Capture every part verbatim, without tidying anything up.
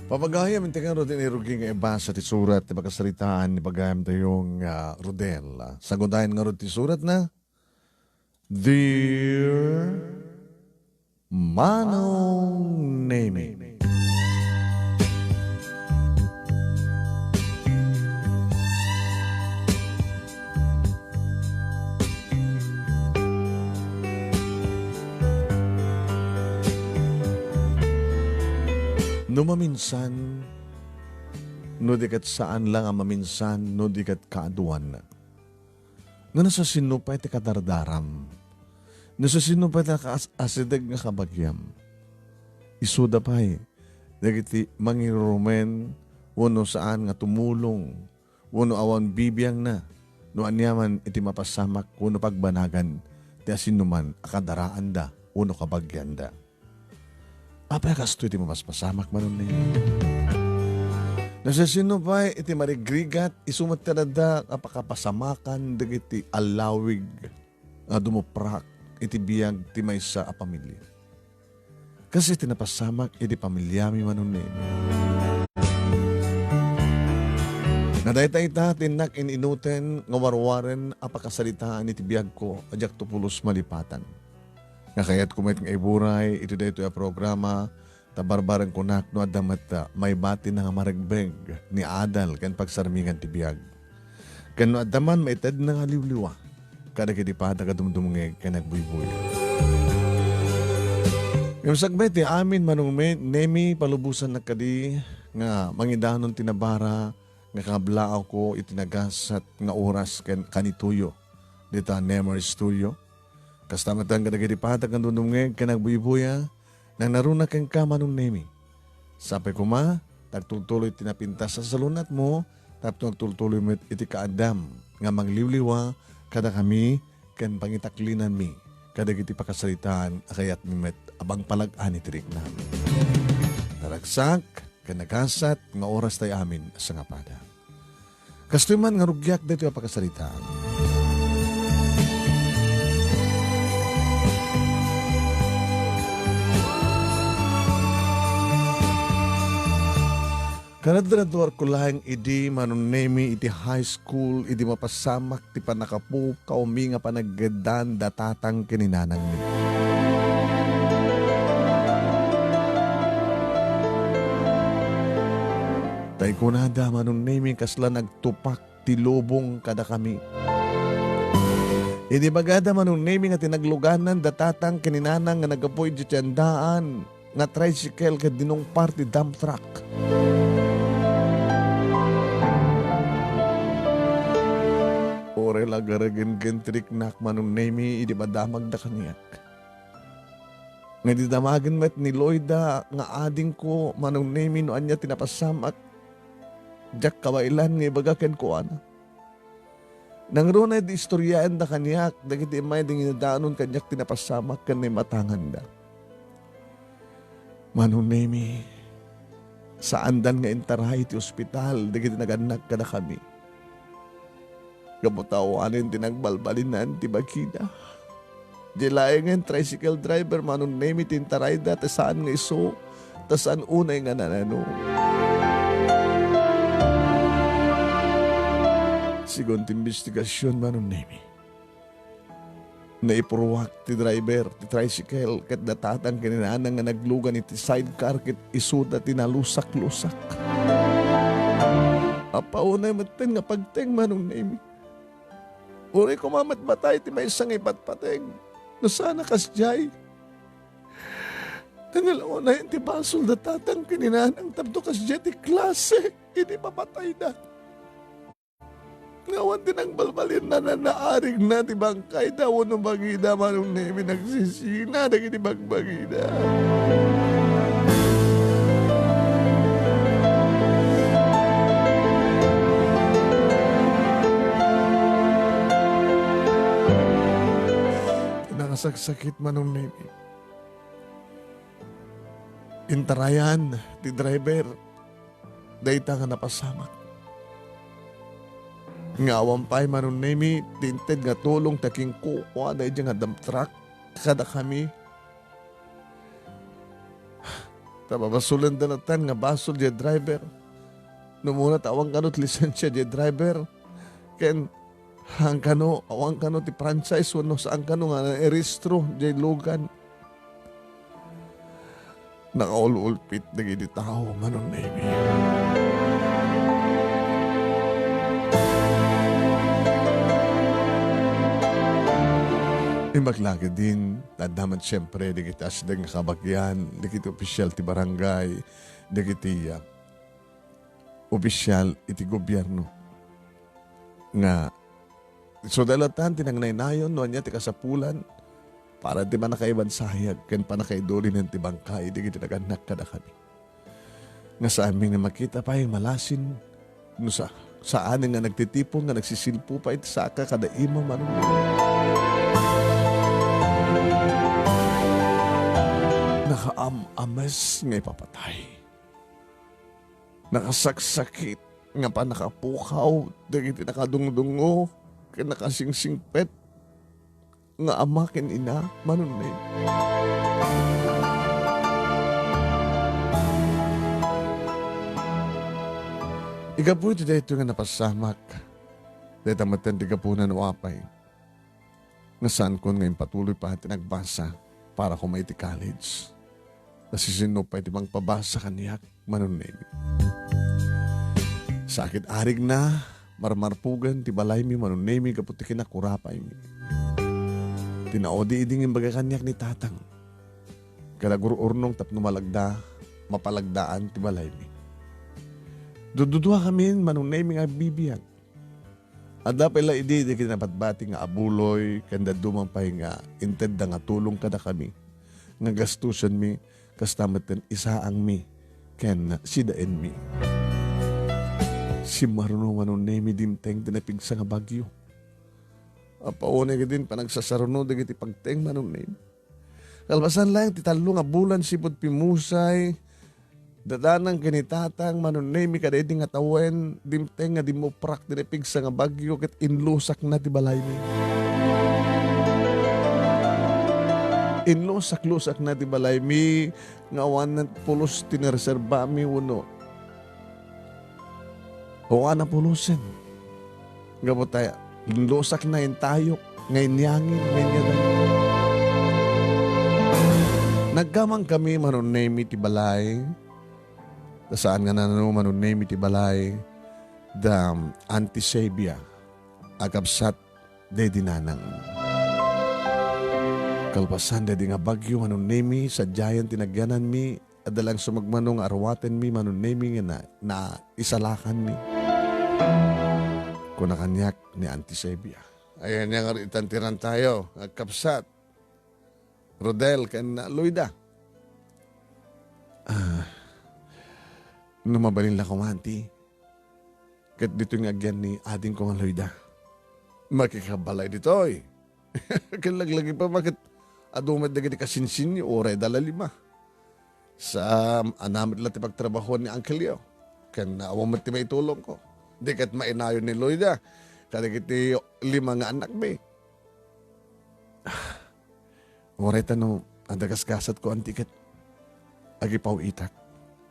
Papagayam, inti ngarud ti rugi nga ibasa ti surat ti pakasaritaan ni pagayamtayo nga Rodel. Sagudayen ngarud ti suratna, Dear Manong Nemi. No maminsan, no di ket saan la nga maminsan, no di ket kaaduan, nga nasasinno pay ti kadardaram, nasasinno pay ti nakaas-asideg nga kabagiam, isuda pay dagiti mangirurumen wenno saan nga tumulong wenno awan bibiangna no aniaman iti mapasamak wenno pagbanagan ti asinoman a kadaraanda wenno kabagianda. Apay a kastoy ti mapaspasamak, Manong Nemi? Nasasinno pay iti marigrigat, isu met ti adda a pakapasamakan dagiti allawig nga dumuprak iti biag ti maysa a pamilia. Kas iti napasamak iti pamiliami, Manong Nemi. Nga dayta ita ti innak in-inuten nga warwaren a pakasaritaan iti biagko a diakto pulos malipatan. Nga kayatko met nga iburay iti daytoy a programa, ta barbareng kunak no adda met, ah, maibatina nga maregbeg ni adal ken pagsarmingan ti biag. Ken no adda man maitedna nga liwliwa kadagiti padagdumdumngeg ken agbuybuya. Ngem sakbay ti amin, Manong Me-, Nemi, palubosannak kadi nga mangidanon ti nabara nga kablaawko iti nagasat nga oras ken kanituyo dita Nemer Studio. Kasta met kadagiti padagdumdumngeg ken agbuybuya, nangnaruna kenka, Manong Nemi. Sapay koma, ta agtultuloy ti napintas a salunatmo, tapno agtultuloy met iti kaaddam nga mangliwliwa kadakami ken pangitaklinanmi kadagiti pakasaritaan a kayatmi met a mangpalag-an iti riknam. Naragsak ken nagasat nga oras tay amin a sangapada. Kastoy man nga rugiak daytoy a pakasaritaan. Karadradwarko laeng idi, Manong Nemi, iti high school, idi mapasamak ti pannakapukaw mi nga panaggeddaan da tatang ken ni nanangmi. Tay kunada, Manong Nemi, kasla nagtupak ti lubong kadakami. Idi bagada, Manong Nemi, nga tinagluganan da tatang ken ni nanang nga naggapu iti tiendaan nga tricycle ket dinungpar ti dump truck. Uray la garegen ken ti riknak, Manong Nemi, idi madamagda kaniak. Nga idi damagen met ni Loida nga adingko, Manong Nemi, no ania ti napasamak, diak kabaelan nga ibaga kenkuana. Nangruna idi istoryaenda kaniak dagiti immay di nga inadanon kaniak ti napasamak ken naimatanganda. Manong Nemi, saandan nga intaray ti ospital dagiti nagannak kadakami. Gapu ta awanen ti nagbalbalinan ti bagida. Diay laengen tricycle driver, Manong Nemi, ti intarayda, ta saan nga isu, ta saan unay nga nanano. Sigun ti imbestigasion, Manong Nemi, naipurruak ti driver ti tricycle ket da tatang ken ni nanang nga naglugan iti sidecar ket isuda ti nalusak-lusak. Apay unay metten nga pagteng, Manong Nemi. Uray koma met matay ti maysa nga ipatpateg no saan a kasdiay. Nga la unay ti basol da tatang ken ni nanang tapno kasdiay ti klase idi papatayda. Nga awan ti nagbalbalinan a naarigna ti bangkayda wenno bagida, Manong Nemi, nagsisina dagiti bagbagida. Nakasaksakit, Manong Nemi. Intarayan ti driver dayta nga napasamak. Nga awan pay, Manong Nemi, ti inted nga tulong ta kinkukuada idiay nga dump truck kadakami. Ta babasolenda latta nga basol diay driver. No umuna ta awan kano ti lisensia diay driver, ken saan kano, awan kano ti franchise wenno saan kano nga nairehistro diay lugan. Nakaul-ulpit dagiti tao, Manong Nemy. Imbag la ketdin, adda met siempre dagiti asideg nga kabagian, dagiti ofisial ti barangay, dagiti, ah, ofisial iti gobierno nga isuda latta ti nangnaynayon no ania ti kasapulan para ti pannakaibansayag ken pannakaidulinen ti bangkay dagiti nagannak kadakami. Nga saanmi nga makita pay malasin no sa-, saanen nga nagtitipon nga nagsisilpo pay ti saka kada ima, Manong Nemy. Nakaam-ames nga ipapatay. Nakasaksakit nga pannakapukaw dagiti nakadungdungngo ken nakasingsingpet nga ama ken ina, Manong Nemy. Gapu iti daytoy nga napasamak, dayta met ti gapuna no apay nga saankon nga impatuloy pay ti nagbasa para koma iti college. Nasisinnup pay ti mangpabasa kaniak, Manong Nemy. Sakit arigna, marmarpugen ti balaymi, Manong Nemy, gapu ti kinakurapaymi. Tinaudi idi nga imbaga kaniak ni Tatang. Kadagur-urnong tapno malagda, mapalagdaan ti balaymi. Dududuakamin, Manong Nemy, nga agbibiag. Adda pay la idi dagiti nabatbati nga abuloy ken dadduma pay nga intedda nga tulong kadakami nga gastusenmi, kasta met ken isaangmi ken sidaenmi. Simmaruno, Manong Nemy, dimteng ti napigsa nga bagyo. Apaunay ketdin panagsasaruno dagiti pagteng, Manong Nemy. Kalpasan laeng ti tallo nga bulan sipud pimmusay, dadanang ken ni Tatang, Manong Nemy, kadaydi nga tawen, dimteng nga dimmuprak ti napigsa nga bagyo ket inlusakna ti balaymi. Inlusak-lusakna ti balaymi nga awan pulos ti nareserbami wenno Awan a pulosen. Gapu ta inlusakna intayok nga inyangin nga inyatay. Nagkamankami, Manong Nemy, ti balay. Ta saan nga nano, Manong Nemy, ti balay da Auntie Sabia a kabsat daydi nanang. Kalpasan daydi nga bagyo, Manong Nemy, sadiayen ti nagyananmi Adda lang sumagmamano nga arwatenmi, Manong Nemy, nga na-, naisalakanmi. Kuna kaniak ni Auntie Sebia, "Ayan nga itan ti rantayo, agkabsat, Rodel, ken Loida." "Ah, no mabalin la koma, Auntie, ket ditoy nga agyan ni adingko nga Loida." "Makikabalay ditoy." Ken laglagipa, ket adu met dagiti kasinsinyo, uray da la lima. Sa, ania met la ti pagtrabahoan ni Uncle Leo. Ken awan met ti maitulongko. Di ket mainayon ni Loida kadagiti lima nga annakmi. Uray ta no adda gasgasatko, Auntie, ket agipaw-itak.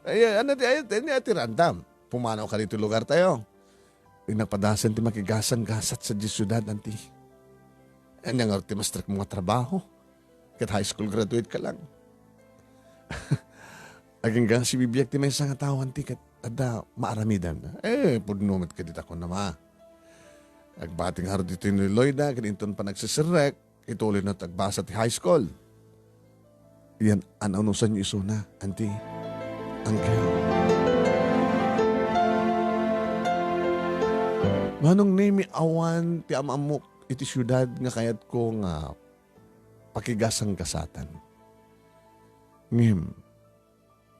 Ay, ay, ania ti, ay, ania ti randam? Pumanawka ditoy lugartayo. Innak padasen ti makigasang-gasat sadiay siudad, Auntie. Ania ngarud ti mastrek mo nga trabaho? Ket high school graduate ka lang. Agingga sibibiag ti maysa nga tao, Auntie, ket adda maaramidan. Eh, pudno met kadita, kunana. Agbati ngarud ditoy ni Loida, ket inton panagsiserrek, ituloyna ti agbasa ti high school. Yan, an-anusanyo isuna, Auntie, Uncle. Manong Nemy, awan ti am-ammok iti siudad nga kayatko nga pakigasang-gasatan. Ngem,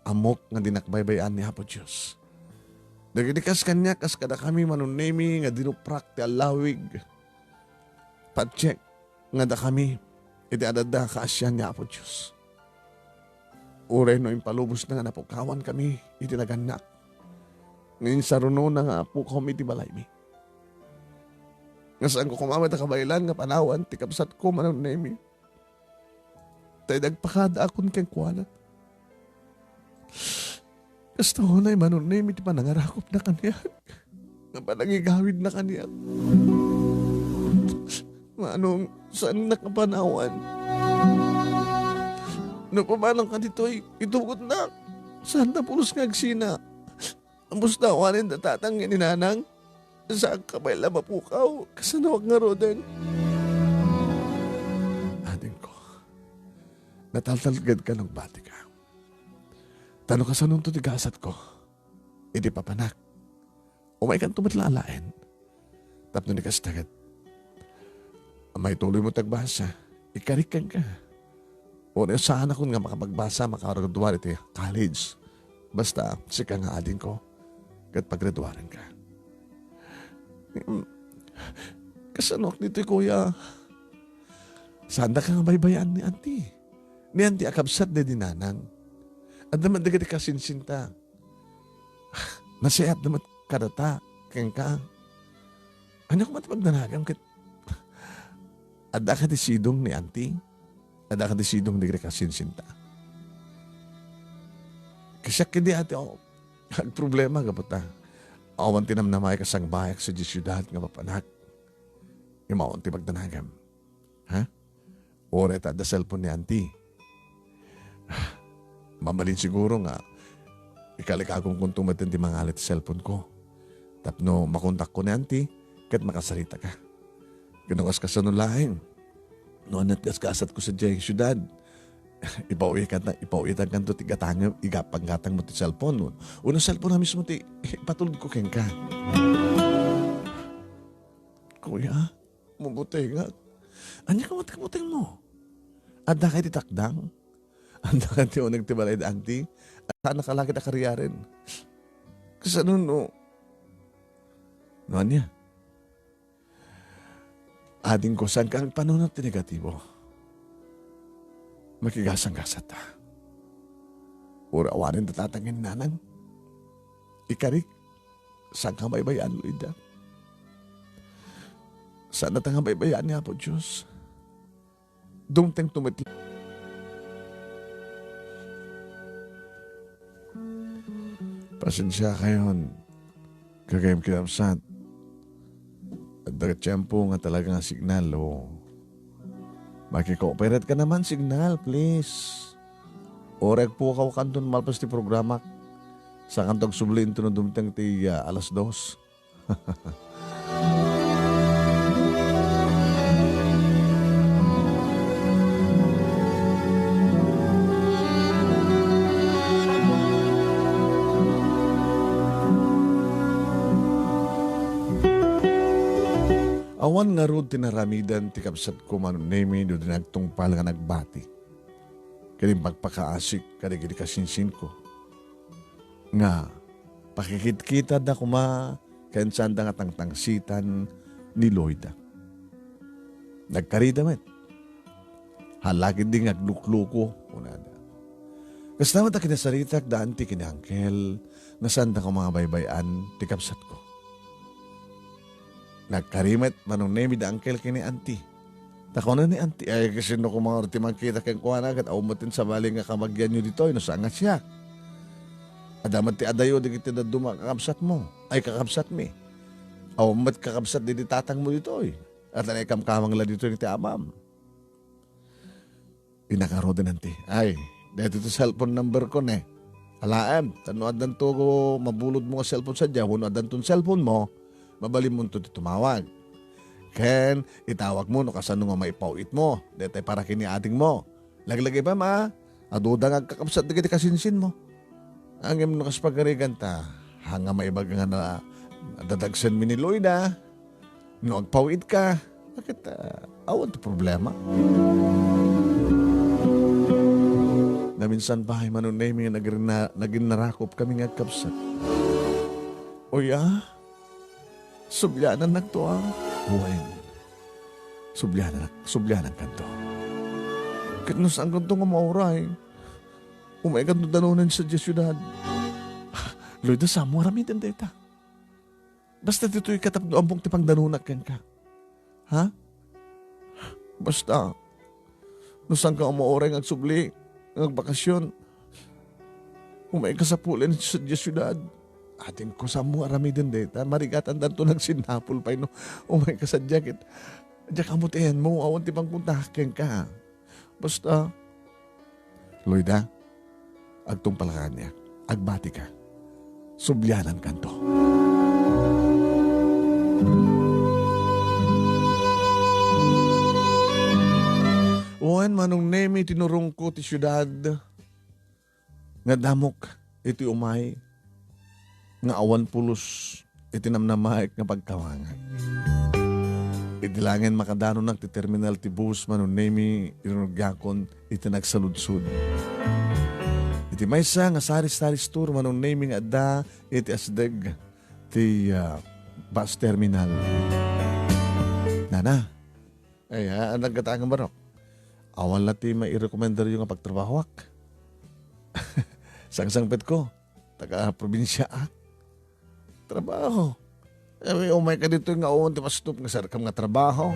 ammok nga dinak baybay-an ni Apo Dios. Dagiti kas kaniak, kas kadakami, Manong Nemy, nga dinuprak ti allawig, patiek nga dakami iti adda kaasian ni Apo Dios. Uray no impalubosna nga napukawankami iti nagannak, nga insarunona nga pukawmi iti balaymi. Nga saanko koma met a kabaelan nga panawan ti kabsatko, Manong Nemy. Ta idi agpakadaakon kenkuana, Kasta unay Manong Nemi ti panangarakupna kaniak, nga panangigawidna kaniak. Manong, saannak a panawan. No pamanangka ditoy, itugotnak. Saanta pulos nga agsina. Ammos ta awanen da tatang ken ni nanang. Saanka pay la mapukaw. Kasanoak ngaruden? Adingko, nataltalgedka no agbatika. Ta no kasanonto ti gasatko iti papanak, umaykanto met la alaen. Tapno ni kasta ket, maituloymo ti agbasa, ikarik kenka. Uray saanakon nga makapagbasa, makagraduar iti college. Basta, sika nga adingko, ket pagraduarenka. Hmm, kasanoak ditoy, kuya? Saandaka nga baybay-an ni auntie. Ni auntie a kabsat daydi nanang. Adda met dagiti kasinsinta. Nasayaatda met kadata kenka. Ania koma ti pagdanagam ket adda kadi sidong ni auntie? Adda kadi sidong dagiti kasinsinta? Kasiak kadi ati, o, agproblema gapu ta awan ti namnamaek a sangbayak sadiay siudad nga papanak. Imaon ti pagdanagam. Ha? Uray ta adda cellphone ni auntie. Mabalin siguro nga ikalikagonkonto met ti mangala ti cellphone ko. Tapno makontakko ni auntie, ket makasarita ka. Ken no kas-, kasano laeng? No aniat kas-, kasatko sadiay siudad, ipauwitan-, ipauwitankanto ti gatangem, iga-, panggatangmo ti cellphone mo. Wenno cellphone a mismo ti ipatulodko kenka. Kuya, mabutengak. Ania koma ti kabutengmo? Adda kadi takdang? Adda kadi uneg ti balay da auntie? Adda nakalanget a kariaren? Kasano no, no ania? Adingko, saanka agpanunot ti negatibo. Makigasang-gasat ta. Uray awanen da tatang ken nanang. Ikarik, saanka baybay-an, Loida. Saannata nga baybay-an ni Apo Dios. Dumtengto met. Pasensiakayon, gagayyem kinabsat. Adda tiempo nga talaga nga signal, o. Maki-cooperate ka naman, signal, please. Uray agpukawkanton malpas ti programak. Saankanto agsubli inton dumteng ti, ah, alas dos. Awan ngarud ti naramidan ti kabsatko, Manong Nemi, no di nagtungpal nga nagbati ken impakpakaasik kadagiti kasinsinko nga pakikitkitada koma ken saanda nga tangtangsitan ni Loida. Nagkarida met. Hala ketdi nga aglukluko, kunada. Kasta met a kinasaritak da auntie ken ni uncle nga saanda koma nga baybay-an ti kabsatko. Nagkari met, Manong Nemi, da uncle ken ni auntie. Ta kuna ni auntie, "Ay, kasino koma ti mangkita kenkuana, ket awan met ti sabali nga kabagianyo ditoy, no saan nga siak? Adda met ti adayo dagiti dadduma a kakabsatmo, ay, kakabsatmi. Awan met kakabsat didi tatangmo ditoy. At ikamkamang la ditoy ti amam." Inna ngaruden ni auntie, "Ay, daytoy ti cellphone number ko ne. Alaem, ta no addanto mabulodmo nga cellphone sadiay, wenno addanton cellphone mo, mabalinmonto ti tumawag. Ken itawagmo no kasano nga maipaw-itmo daytoy para ken ni adingmo. Laglagipen a, aduda nga agkakabsat dagiti kasinsinmo. Ngem no kas pagarigan ta, haan nga maibaga nga na-, nadadagsenmi ni Loida. No agpaw-itka, ket, ah, awan ti problema." Naminsan pay, Manong Nemi, nga nagrinna-, naginnarakupkami nga agkabsat. "Uy, a? Sublianannakto, a?" "Wen. Sublianan-, sublianankanto. Ket no saankanto nga mauray, umaykanto danonen sadiay siudad." "Loida, saanmo aramiden dayta. Basta ditoyka tapno ammok ti pangdanonak kenka. Ha? Basta, no saanka a mauray nga agsubli, nga agbakasyon, Umayka sapulentayo sadiay siudad. Adingko, saanmo nga aramiden dayta. Marigatandanto nagsinnapol pay no umayka sadiay ket diak ammo ti ayanmo, awan ti pangkontak kenka. Basta, Loida, agtungpalka kaniak. Agbatika. Sublianankanto. Wen, Manong Nemi, tinurongko ti siudad. Nga damok iti umay nga awan pulos iti namnamaek nga pagtawangan. Iti laeng makadaronak ti terminal ti bus, Manong Nemi, inunugyakon iti nagsaludsod. Iti maysa nga sari-sari store, Manong Nemi, nga adda iti asdeg ti, ah, bus terminal. Nana, Ay, ha, nagkataang barok. Awan la ti mairekomendaryo nga pagtrabahoak. Sangsangpetko, taga-probinsiaak. Trabaho. Ay, umayka ditoy nga awan ti mastop nga serkam nga trabaho.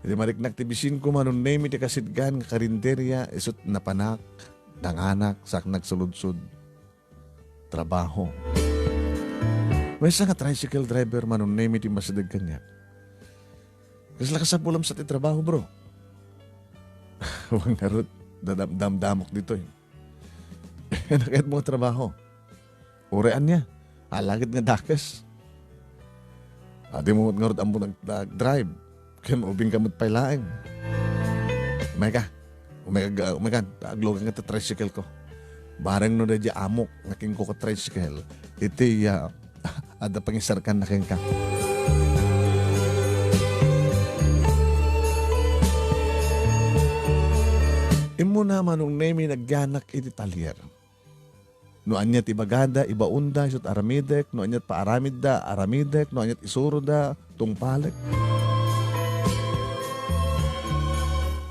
Iti mariknak ti bisinko, Manong Nemi, ti kasidgan nga karinderia, isut' napanak, nanganak, sak nagsaludsod. Trabaho. Maysa nga tricycle driver, Manong Nemi, ti masideg kaniak. Kasla kasapulam sa ti trabaho, bro? Wen ngarud, dadamdamdamok ditoy. Nakayatmo nga trabaho? Uray ania? Alagad nga dakes. Adimo met ngarud ammo nag-, nag-drive. Ken ubingka met pay laeng. Umayka. Umayka, umayka. Aglugan nga ti tricycle ko. Bareng no daydi amok nga kingko ka tricycle. Iti, ah, adda pangisarkan na kenka. Immuna, Manong Nemi, nagyanak iti talyer. No ania ti ibagada, ibaonda, isut' aramidek. No ania ti paaramidda, aramidek. No ania ti isuroda, tungpalek.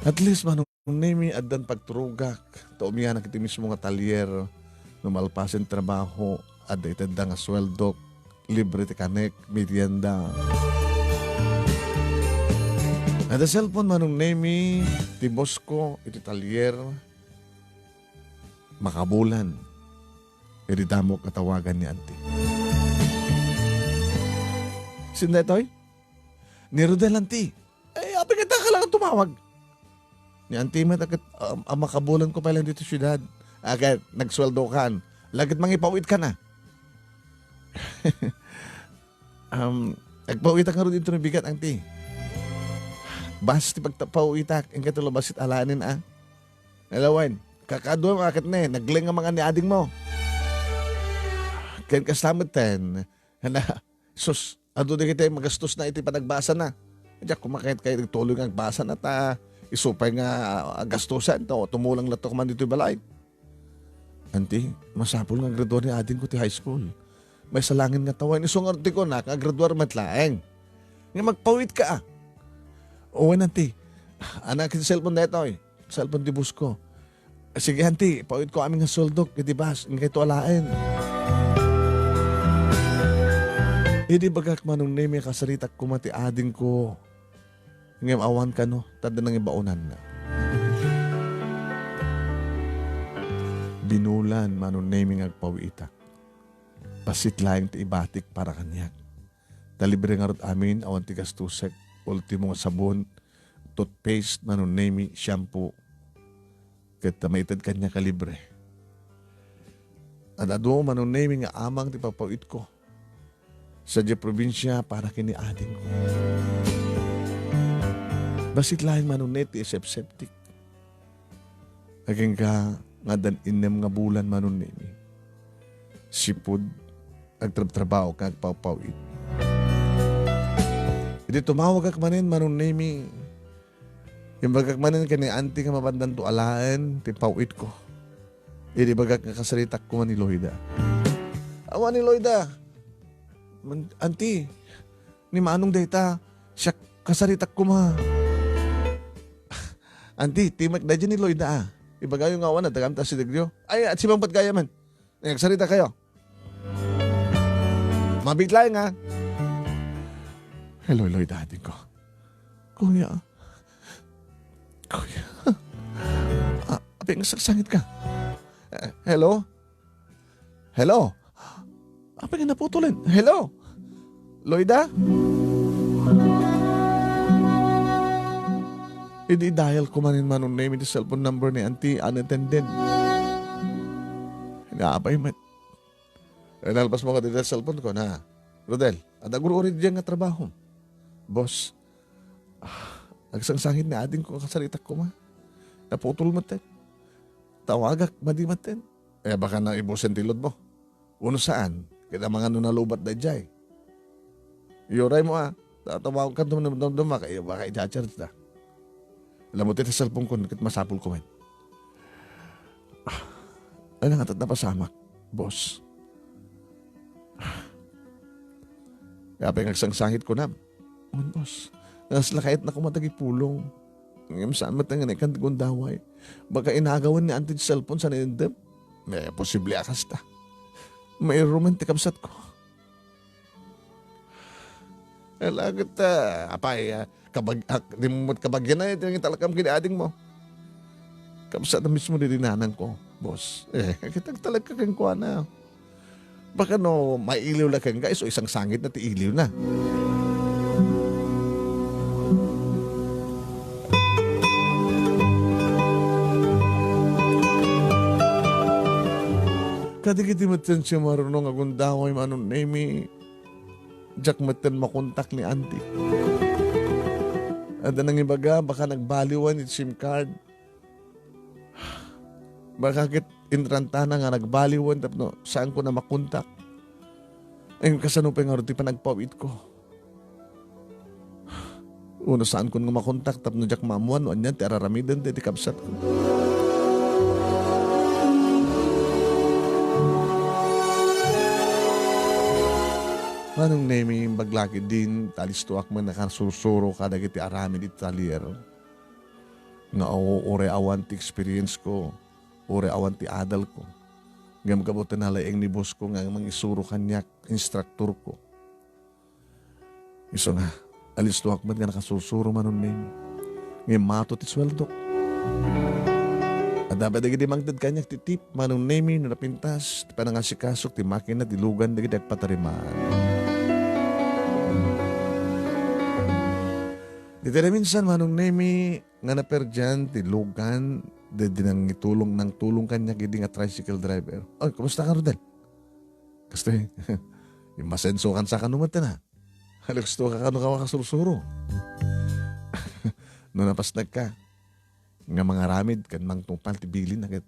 At least, Manong Nemi, addan pagturogak, ta umianak iti mismo nga talyer. No malpasen trabaho, adda itedda nga sueldok, libre ti kanek, merienda. Adda cellphone, Manong Nemi, ti boss ko iti talyer. Makabulan. Idi damok a tawagan ni Auntie. Sino daytoy? Ni Rodel, Auntie. Ay, apay ket daka lang tumawag. Ni Auntie met a ket, um, a makabulan ko pay lang ditoy siudad. A ket, nagsueldokan. Lagit mangipawitka na. Um, agpawitak ngarud ditoy no bigat, Auntie. Bas ti pagpawitak, inka ti labasit alaen, a. Hello, Wen. Kakaduam a ket ne, nagleng nga mangan ni adingmo. Ken kasta metten, hala, sus, adu dagiti magastos na iti panagbasana. Diak koma ket kay nagtuloy nga agbasana ta isu pay nga, ah, gastusan, ta tumulang latta koma ditoy balay. Auntie, masapul nga agradua ni adingko ti high school. Maysa laeng nga tawen, isu nga ti kunak nga agradua met laeng. Nga magpawitka, a. Wen, Auntie. Anak, iti cellphone daytoy. Cellphone ti boss ko. Sige, Auntie, pawitko amin nga sueldok iti bus, inkayto alaen. Idi bagak, Manong Nemi, kasaritak koma ti adingko. Ngem awan kano, ta adda nangibaonanna. Binulan, Manong Nemi, nga agpawitak. Bassit laeng ti ibatik para kaniak. Ta libre ngarud amin, awan ti gastusek, ultimo nga sabon, toothpaste, Manong Nemi, shampoo. Ket ta maited kaniak a libre. Ad-adu, Manong Nemi, nga amang ti papawitko sadiay probinsia para ken ni adingko. Bassit laeng, Manong Nemi, ti isepseptik. Agingga nga addan innem nga bulan, Manong Nemi. Sipud agtrabtrabaho ken agpawpawit. Idi tumawagak manen, Manong Nemi, imbagak manen ken ni Auntie nga mapandanto alaen ti pawitko. Idi bagak nga kasaritak koma ni Loida. Awan ni Loida. Man, Auntie, ni Manong dayta, siak kasaritak koma. Auntie, timek daydi ni Loida, a. Ibagayo nga awan, adda kami ta asidegyo. Ay, at sipangpet gayamen. Agsarita kayo. Mabit laeng, a. Hello, Loida, adingko. Kuya. Kuya. A-, Apay nga agsangsangit ka? Eh, hello? Hello? Apay nga naputolen? Hello? Loida? Idi dial ko manen, Manong Nemi, ti cellphone number ni Auntie, unattended. Nga apay met. Eh, nalpas mo nga dita cellphone ko, na. Rodel, adda gur-uri diay nga trabaho. Boss, ah, agsangsangit ni ading ko nga kasaritak koma. Naputol metten. Tawagak, madi metten. Eh, baka naibusen ti load mo. Uno saan, ket amangan no nalubat daydiay. Iuray mo, ah. Tatawagkan to, madamdama, kay baka i-charge ta. Alam mo, ti cellphone ko, ket masapul ko met. Ah, ay, nangatat napasamak, boss. Kaya pay nga agsangsangit ko na. Wen, boss. Nga, lakayat na koma dagiti pulong. Ngem saan met nga naikan ti gundaway. Baka inagawen ni Auntie ti cellphone sa naindem. Eh, posible a kasta. Mairumen ti kabsat ko. Ala, ket, ah, apay, ah, kabag-, ah, di mo met kabagian ay, iti nangitalakam ken ading mo. Kabsat na mismo di nanang ko, boss. Eh, ket agtalagka kenkuana. Baka no mailiw la kenka, isu isangsangit na ti iliw na. Kadagiti metten ti maruno nga gundaway, Manong Nemi, diak metten makontak ni Auntie. Adda nangibaga, baka nagbaliwan iti SIM card. Baka ket intrantana nga nagbaliwan tapno saanko na makontak. Ay, kasano pay ngarud ti panagpaw-itko? Uno, saankon nga makontak tapno diak maammuan no anian ti ar-aramiden daydi kabsatko. Manong Nemi, imbag la ketdin, ta alistoak met nga nakasursuro kadagiti aramid iti talyer. Nga, oo, uray awan ti experience ko, uray awan ti adal ko. Ngem gapu ta nalaing ni boss ko nga mangisuro kaniak, instructor ko. Isu nga, alistoak met nga nakasursuro, Manong Nemi. Ngem mato ti sueldok. Adda pay dagiti mangted kaniak ti tip, Manong Nemi, no napintas ti panangasikasok ti makina ti lugan dagiti agpatarimaan. Ditoy minsan, Manong Nemi, nga naperdian ti lugan, daydi nangitulong, nangtulong kaniak idi nga tricycle driver. Oy, kumusta ka, Rodel? Kastoy, immasenso kan sa kano met na. Alistoak kano ka makasursuro. No napasnagka nga mangaramid ken mangtungpal ti bilin, ket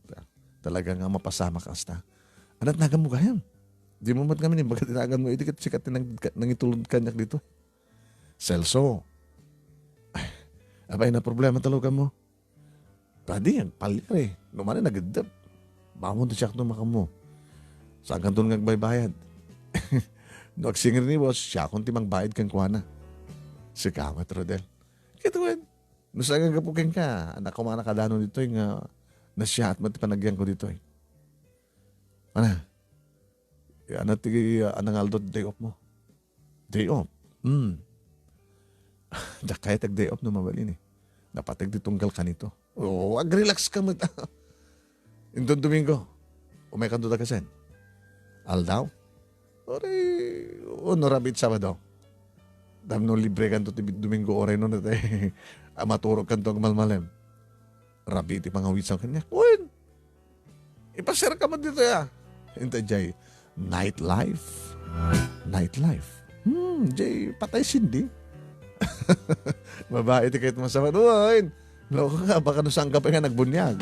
talaga nga mapasamak kasta. Anat nagan mo gayam? Di mo met kami ni bagat inagan mo, idi ket sika ti nang-, nangitulong kaniak dito. Celso, apay na problema ti lugan mo? Padi, agpaliar eh. No manen, nageddep. Bamon ti siak no makammo. Saankanton nga agbaybayad. No agsingir ni boss, siakon ti mangbayad kenkuana. Sika met, Rodel. Ket wen, no saan nga gapu kenka, anak ko man a kadano ditoy nga nasiaat met ti panagyanko ditoy. Ana, ya, ana ti, ah, anang aldo ti day off mo? Day off? Hmm. Diak kayat ag-day off no mabalin eh. Napateg ti tunggal kanito. Oo, ag-relax ka met. Inton Domingo, umaykanto dakasen. Aldaw? Uray, o no rabii ti Sabado. Tapno librekanto ti Domingo, uray no natay a maturogkanto agmalmalem. Rabii ti pangawisan kaniak. Wen, ipasiarka met ditoy, ah. Inta jay, nightlife. Nightlife. Hmm, jay, patay Cindy. Babae ti kayat masama. Wen, loko ka, baka no saan ka pa nga nagbuniag.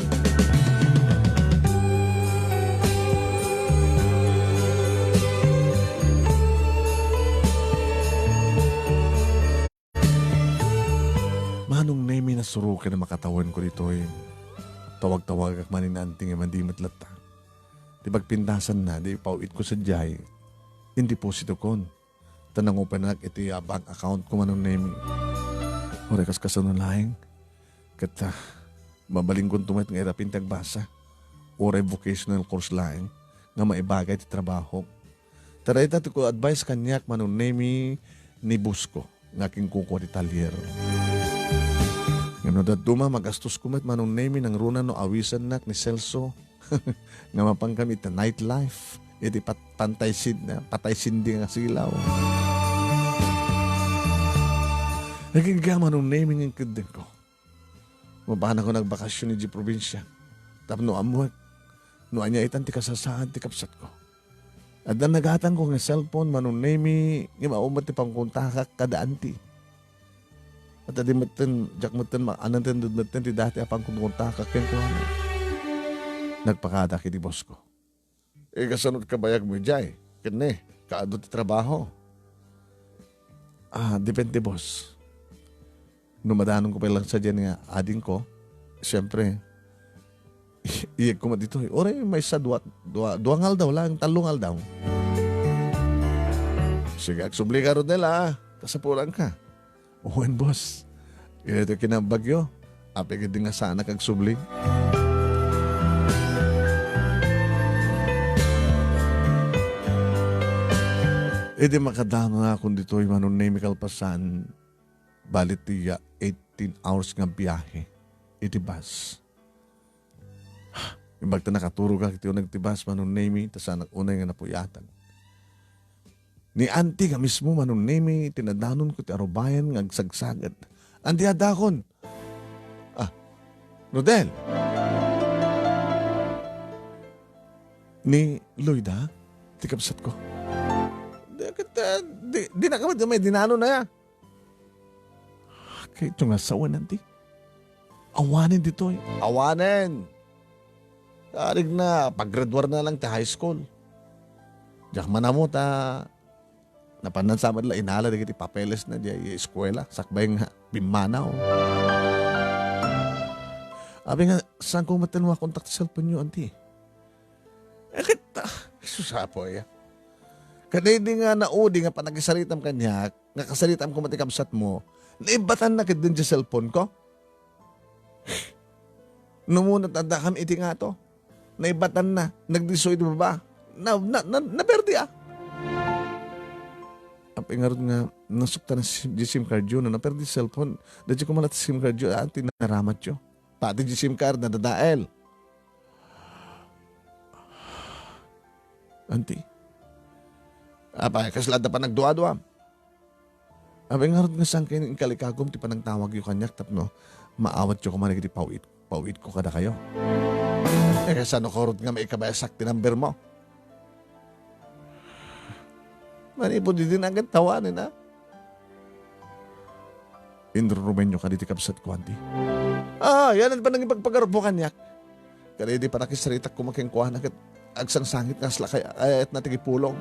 Manong Nemi, nasuro ken makatawen ko ditoy. Tawag-tawagak manen ni Auntie nga madi met latta. Ti pagpintasanna, di ipaw-itko sadiay. Indepositokon. Ta nangupanak iti, ah, bank account ko, Manong Nemi. Uray kas kasano laeng. Ket, ah, mabalinkonto met nga irapin ti agbasa. Uray vocational course laeng nga maibagay ti trabaho. Ta dayta ti ku-advise kaniak, Manong Nemi, ni boss ko nga kinkuko ti talyer. Ngem no dadduma, magastosko met, Manong Nemi, nangruna no awisennak ni Celso nga mapankami iti nightlife, iti pat-, pantay sin-, patay sindi nga silaw. Agingga, Manong Nemi, nga inkeddengko. Mapanakon agbakasyon idiay probinsia. Tapno ammoek no ania itan ti kasasaad ti kabsatko. Adda nagatangko nga cellphone, Manong Nemi, ngem awan met ti pangkontakak kada anti. At adi metten, diak metten ma-, anantended metten ti dati a pangkonkontakak kenkuana. Nagpakadak iti bossko. Eh, kasano ti kabayagmo idiay? Ken ne, kaadu ti trabaho? Ah, depende, boss. No madanonko pay lang sadiay nga adingko, siyempre, iyegko met ditoy. Uray maysa dua, dua, dua nga aldaw lang, tallo nga aldaw. Sige, agsublika, Rodel, ah. Kasapulanka. Wen, boss. Iti kinabagyo, apay ketdi nga saanak agsubli. Idi makadangakon ditoy, Manong Nemi, kalpasan, bali ti, ah, eighteen hours nga biahe iti bus. Imbag ta nakaturogak iti uneg ti bus, Manong Nemi, ta saanak unay nga napuyatan. Ni Auntie nga mismo, Manong Nemi, ti nadanonko ti arubayan nga agsagsagad. Auntie, addakon! Ah, Rodel! Ni Loida, ti kabsatko. Di, ket, ah, di, di na kami, may dinanonna ya. Kayatyo nga sawen, Auntie. Awanen ditoy. Awanen. Tarigna, paggraduarna lang ti high school. Diak man ammo ta napannan sa met la inala dagiti papelesna diay eskuela, sakbay nga pimmanaw. Apay nga, saanko metten makontak ti cellphone-yo, Auntie? Eh, ket, ah, sus, apo, ya. Kadaydi nga naudi nga panagkasaritam kaniak, nga kasaritam koma ti kabsatmo, naibbatanna ketdin ti cellphone-ko. Numunat adda kam iti ngato. Naibbatanna, nagdisso iti baba. Na, na, na, naperdi, ah. Apay ngarud nga nasuktan na si-, di SIM card-yo, no, naperdi cellphone. Daydi koma la ti SIM card-yo, ah, ti naramatyo. Pati di SIM card, nadadael. Auntie. Apay, kasla adda panagduadua? Apay ngarud nga saan kayo inkalikagom ti panagtawagyo kaniak tapno maawatyo koma dagiti paw-it-, paw-itko kadakayo? Eh, kasano ngarud nga maikabayasak ti number mo? Manipud idi nagan tawanen, a? Inrurumenyo kadi ti kabsatko, Auntie? Ah, yan ang panangipagpagarupo kaniak. Kadaydi panakisaritak koma kenkuana ket agsangsangit nga kasla kay-, kayatna ti kipulong.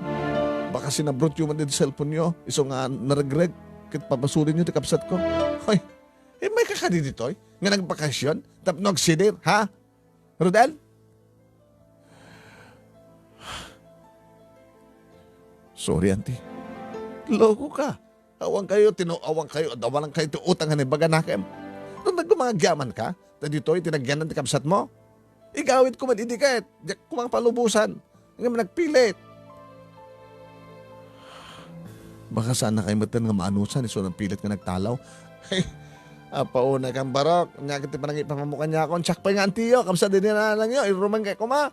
Baka sinabrutyo man ti cellphone-yo, isu nga naregreg, ket papasudenyo ti kabsatko. Hoy, immay ka kadi ditoy nga nagbakasyon tapno agsidir, ha? Rodel? Sorry, Auntie. Loko ka. Awan kayo, tino-, awan kayo, awan kayo ti utang nga naibaga nakem. Nung nagmangagyaman ka, ta ditoy tinagyanan ti kabsat mo. Igawid ko man idi ket, diak ko man palubusan. Nga nagpilit. Baka saan na kayo matan nga maanusan, isu nagpilit nga nagtalaw. Hey, apauna kang barok, nya ket ti panangipapamukan niya akon, siak pay nga antiyo, kamsa din na lang yo, iruman kay kuma.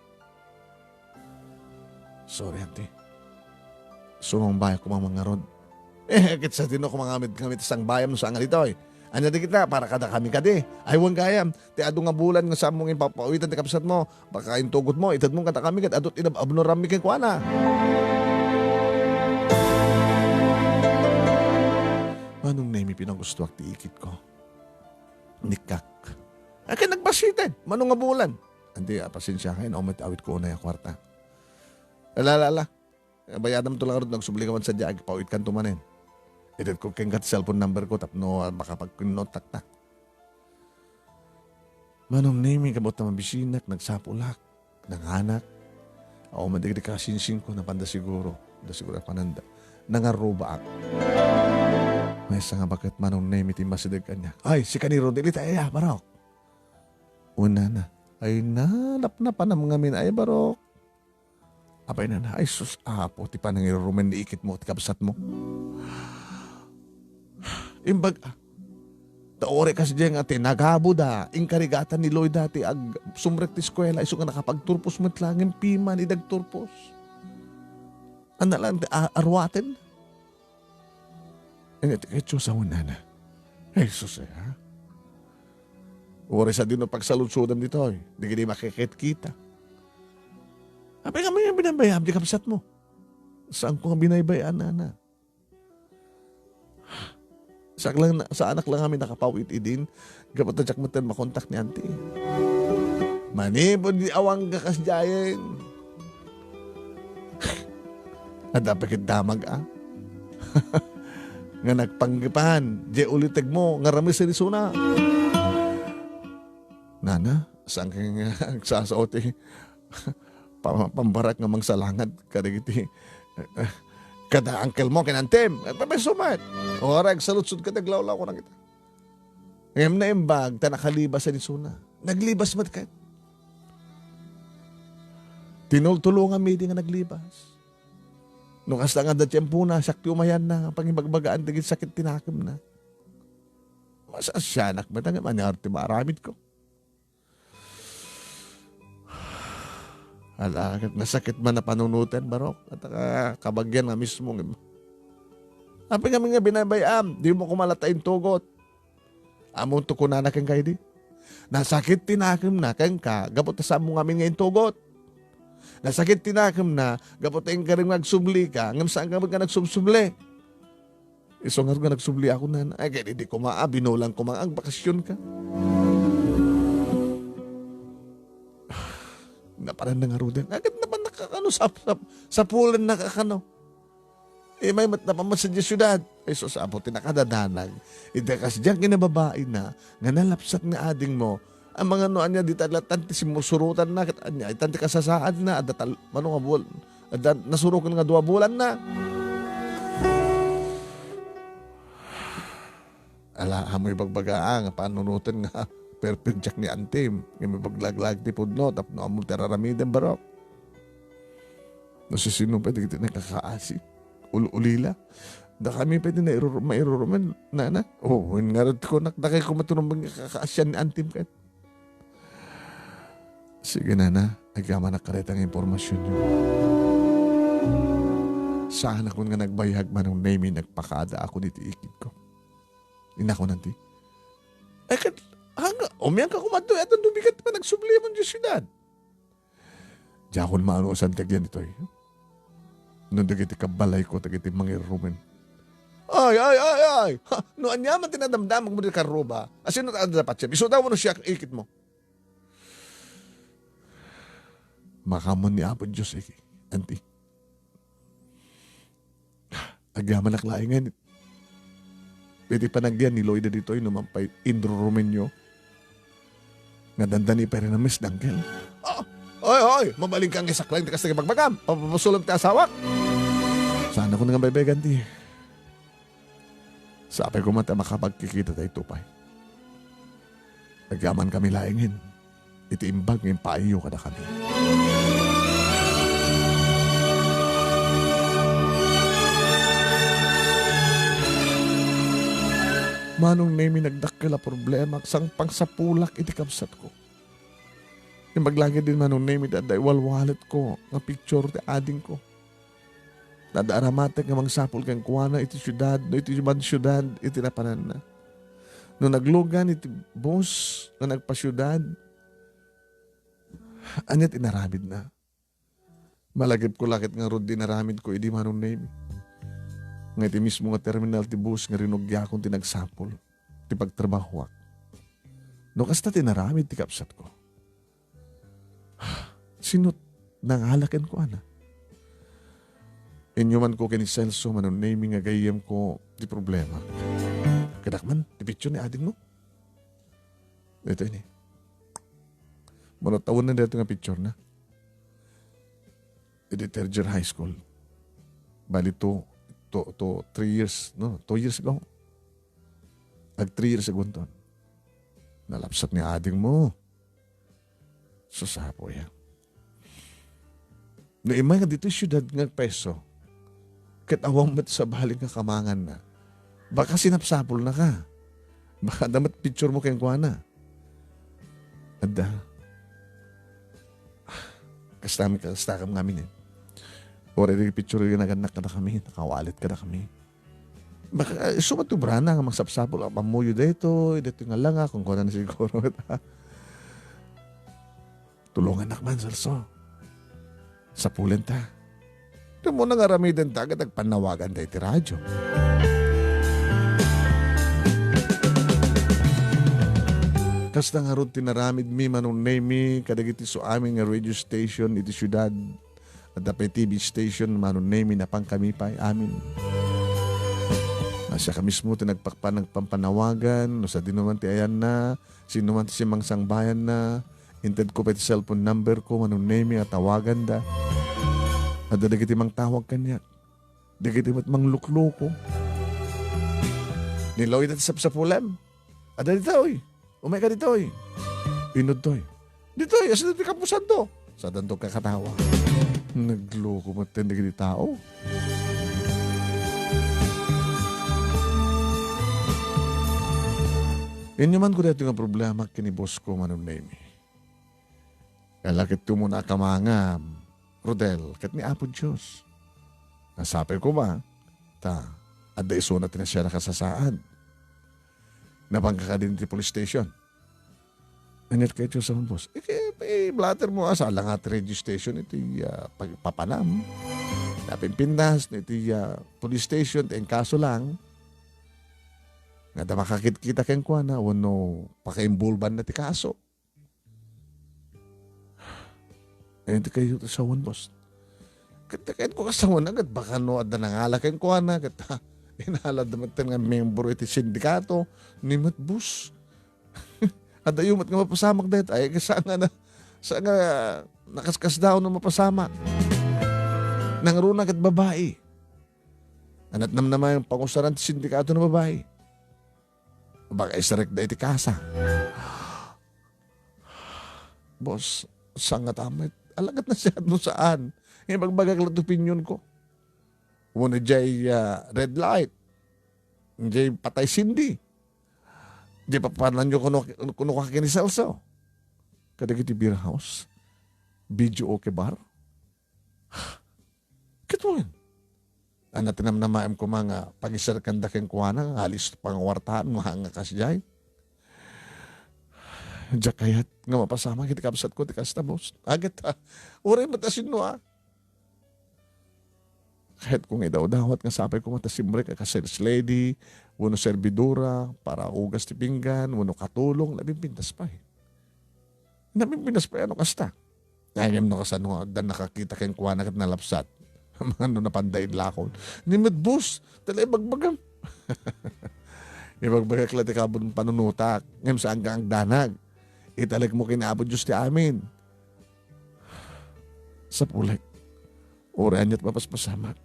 Sorry, Auntie. Sumangbayak ko mang mangarod. Eh, ket sa tino kumangamit kami ti sangbayam no saan nga ditoy. Anya di kita, para kada kami kadi. Ay, wan gayam. Ti adu nga bulan nga saan mo nga ipapawitan ti kabsat mo. Baka intugot mo, ited mo kada kami ket adut inab-abnuram mi kenkuana. Manong Nemi, pinagustuak ti ikit ko. Nikkak. Akin nagbasiten. Mano nga bulan? Andi, ah, pasensia kayo, no? Met awit ko unay a kwarta. Ala, ala, ala. Bayadam to lang rod, nagsubli ka man sadya, agpawit kan tumanen. Ited ko keng kat cellphone number ko, tapno, ah, makapagkinnontak ta. Manong Nemi, kabot ta mabisinak, nagsapulak, nanganak. Awan man dagiti kasinsing ko, napanda siguro. Da siguro pananda. Nangarubaak. Maysa nga baket Manong Nemi ti masideg kaniak. Ay, si Kaniro, dili ta iya, barok. Unana. Ay, na, napnapanam ngamin. Ay, barok. Apay nana, ay sus, Apo, ti panangirurumen ni ikit mo, ti kabsat mo. Imbag, ah, Ta uray kasdiay nga ti nagabuda, inkarigatan ni Loida ti ag-, sumrek ti eskuela, isu nga nakapagturpos met la, ngem piman idi agturpos. Ania laeng ti a-, aruaten? Ania ti ketyo sa unana? Ay, sus, eh, ha? Uray sadino pagsaludsodam ditoy, dagiti makikitkita. Apay nga may binabayam, di kabsat mo? Saan ko nga binaybay-an, nana? Saan lang, saanak lang kami nakapaw-it idin, gapu ta diak met makontak ni auntie. Manipud di awan ka kasdiayen. Adda pay ket damag, a? Nga nagpanggepan, di ulitegmo, nga rames ni suna. Nana, saan ka nga agsasao ti pa-, pambarak nga mangsalangad kadagiti, kada uncle mo ken auntie-m? Agpapayso met. Uray agsaludsod ka, aglawlaw ko na kita. Ngem naimbag, ta nakalibas ni suna. Naglibas met ket. Tinultulongan mi idi nga naglibas. No kasta nga adda tiempona, siak ti umayanna nga pangibagbagaan dagiti sakit ti nakemna. Masasianak met, ngem ania ti maaramidko? Ala, ket nasakit man a panunoten, Barok. At ka-, kabagian nga mismo, ngem. Apay ngamin nga binaybay-am, dimo koma latta intugot. Ammom ti kunana kenka idi? Nasakit ti nakemna kenka, gapu ta saanmo ngamin nga intugot. Nasakit ti nakemna, gapu ta inkarem nga agsublika, ngem saanka met nga nagsubsubli. Isu ngarud nga nagsubli ako, nana. Ay, ket idi koma, a, binulan koma nga agbakasionka. Napanan na ngaruden. Ay, ket napan nakakano, sap-, sap-, sapulan na kakano. Imay met napan met sadiay siudad. Ay, sus, Apo, ti nakadadanag. Iti kasdiay kinababaina, nga nalapsat nga adingmo, a, mangano ania dita latan ti simursurotanna, ket ania itan ti kasasaadna, adda tal-, mano nga bulan, adda nasuroken nga dua bulanna. Ala, ammo ibagbaga, a, nga panunoten nga perpek diak ni auntie-m, nga mapaglaglag ti pudno, tapno ammo ti ar-aramidem, Barok. No sisino pay dagiti nakakaasi, ul-ulila. Dakami pay ti nairur-, mairurumen, nana. O, wen ngarud ti kunak, dakay koma ti rumbeng nga kakaasian ni auntie-m ket. Sige, nana, agyamanak kadayta nga impormasionyo. Saanakon nga nagbayag, Manong Nemy, nagpakaada ako diti ikidko. Inakon, auntie. Ay, ket, hangga, umiangka koma ditoy, adda dumigat pa, nagsubli man diay siudad. Diakon maanusan ti agyan ditoy. No dagiti kabbalayko, dagiti mangirumen. Ay, ay, ay, ay! Ha, no ania man ti nadamdamagmo ti karruba, a sino ti adda patiem? Isu daw wenno siak ikitmo? Makaammo ni Apo Dios, iki, auntie. Agyamanak laengen iti panagyan ni Loida ditoy no mapay inrurumenyo nga dandani pay rinames ni Angkel. Ah! Oy, oy! Mabalinka nga isaklaeng ti kasta nga ibagbagam. Papapusolem ti asawak. Saanakon nga baybayagan ti. Sapay koma ta makapagkikita tayo pay. Agyamankami laengen iti imbag nga impaayyo kadakami. Manong Nemy, nagdakkel a problema, saan pangsapulak iti kabsatko. Imbag laeng idi, Manong Nemy, ti adda iwalwaletko nga picture ti adingko. Nadda aramatek nga mangsapul kenkuana iti siudad, no iti man siudad iti napananna. No naglugan iti bus nga nagpasiudad, ania ti inaramidna? Malagipko la ket ngarud ti inaramidko idi, Manong Nemy. Nga iti mismo nga terminal ti bus nga rinugiakon ti nagsapul ti pagtrabahoak. No kasta ti inaramid ti kabsatko, sino nangala kenkuana? Inyumanko ken ni Celso, Manong Nemy, nga gayyemko ti problema. Kanak man, ti picture ni adingmo? Ito ini. Mano taon na dito nga picture na? Iti third year high school. Bali, two, two, two, three years, no? Two years ago. Ag three years ago, ton. Nalapsat ni adingmo. Sus, Apo, ya. No immay nga ditoy siudad nga agpayso, ket awan met sabali nga kamanganna, baka sinapsapulnaka. Baka adda met picture mo kenkuana. Adda. Kasta mi, kastakam ngamin eh. Uray dagiti picture nga nagannak kadakami, nakawalit kadakami. Baka, ah, isu met ti obrana nga mangsapsapul, ah, ammoyo daytoy, daytoy nga langa, kunkunana siguro. Tulongannak man, Celso. Sapulenta. Ita mo nga aramidenta ket agpannawaganda iti radyo. Kasta ngarud ti naramidmi, Manong Nemy, kadagiti isuamin nga radio station iti siudad. Adda pay T V station, Manong Nemy, napankami pay amin. Nga siak mismo ti nagpakpa-, nagpampanawagan, no sadino man ti ayanna, sino man ti simmangsangbayanna, intedko pay ti cellphone number ko, Manong Nemy, a tawaganda. Adda dagiti mangtawag kaniak. Dagiti met manglukloko. Ni Lloyd ti sapsapulem. Adda ditoy. Umayka ditoy. Inudtoy. Ditoy, asino ti kapusanto? Sadanto kakatawa. Nagloko met dagiti tao. Inyo man ko daytoy nga problema ken ni boss ko, Manong Nemy. Kala ket tumuna a kamangam, Rodel, ket ni Apo Dios. Nasapay koma, ta, adda isuna ti nasiarak a sasaad. Napanka kadin ti police station. Ania ti kayatyo sa boss? Eh, kaya, eh, blatter mo, ah, saan lang nga ti radio station iti, ah, pag-, papanam. Napimpintas, iti, ah, police station, ti kaso lang. Nga da makakitkita kenkuana, wenno pakaimbulban na ti kaso. Ayun ti kayo ti sawan, boss. Ket, ket ko kasawan, ket baka no, adda nangala kenkuana, ket, ha, inala da met nga membro iti sindikato, ni met, boss. Adda yu met nga mapasamak dayta, ay, sa nga na, sa nga nakaskasdaaw no mapasamak. Nangruna ket babai. Anat namnama yung pangusaran ti sindikato na babai. Baka isarek da iti kasa. Boss, sangat amet. Alagat na siya no saan. Ibagbagak lang opinion ko. Wano jay, ah, red light. Jay patay Cindy. Jay papanan nyo kuno, kuno ka kini Celso. Kadagiti beer house. Video okay bar. Ket wen, ania ti namnamaem koma nga pagisarkanda kenkuana nga alis panguartaan nga, nga kasdiay. Diak kayat nga mapasamak iti kabsatko ti kasta, boss. Aget, ah, uray met a sinno, ah. Kayatko nga idawdawat nga sapay koma ta simrek a ka-sales lady, wenno servidora, para ugas ti pinggan, wenno katulong, nabimbintas pay. Nabimbintas pay, ano kasta? Ngem no kasano nga adda nakakita kenkuana ket nalapsat. Mano napanda inlakon. Ni met, boss, tala ibagbagam. Ibagbagak la ti kabon panunotak. Ngem saan nga agdanag. Italek mo ken Apo Dios ti amin. Sapulek. Uray aniat mapaspasamak.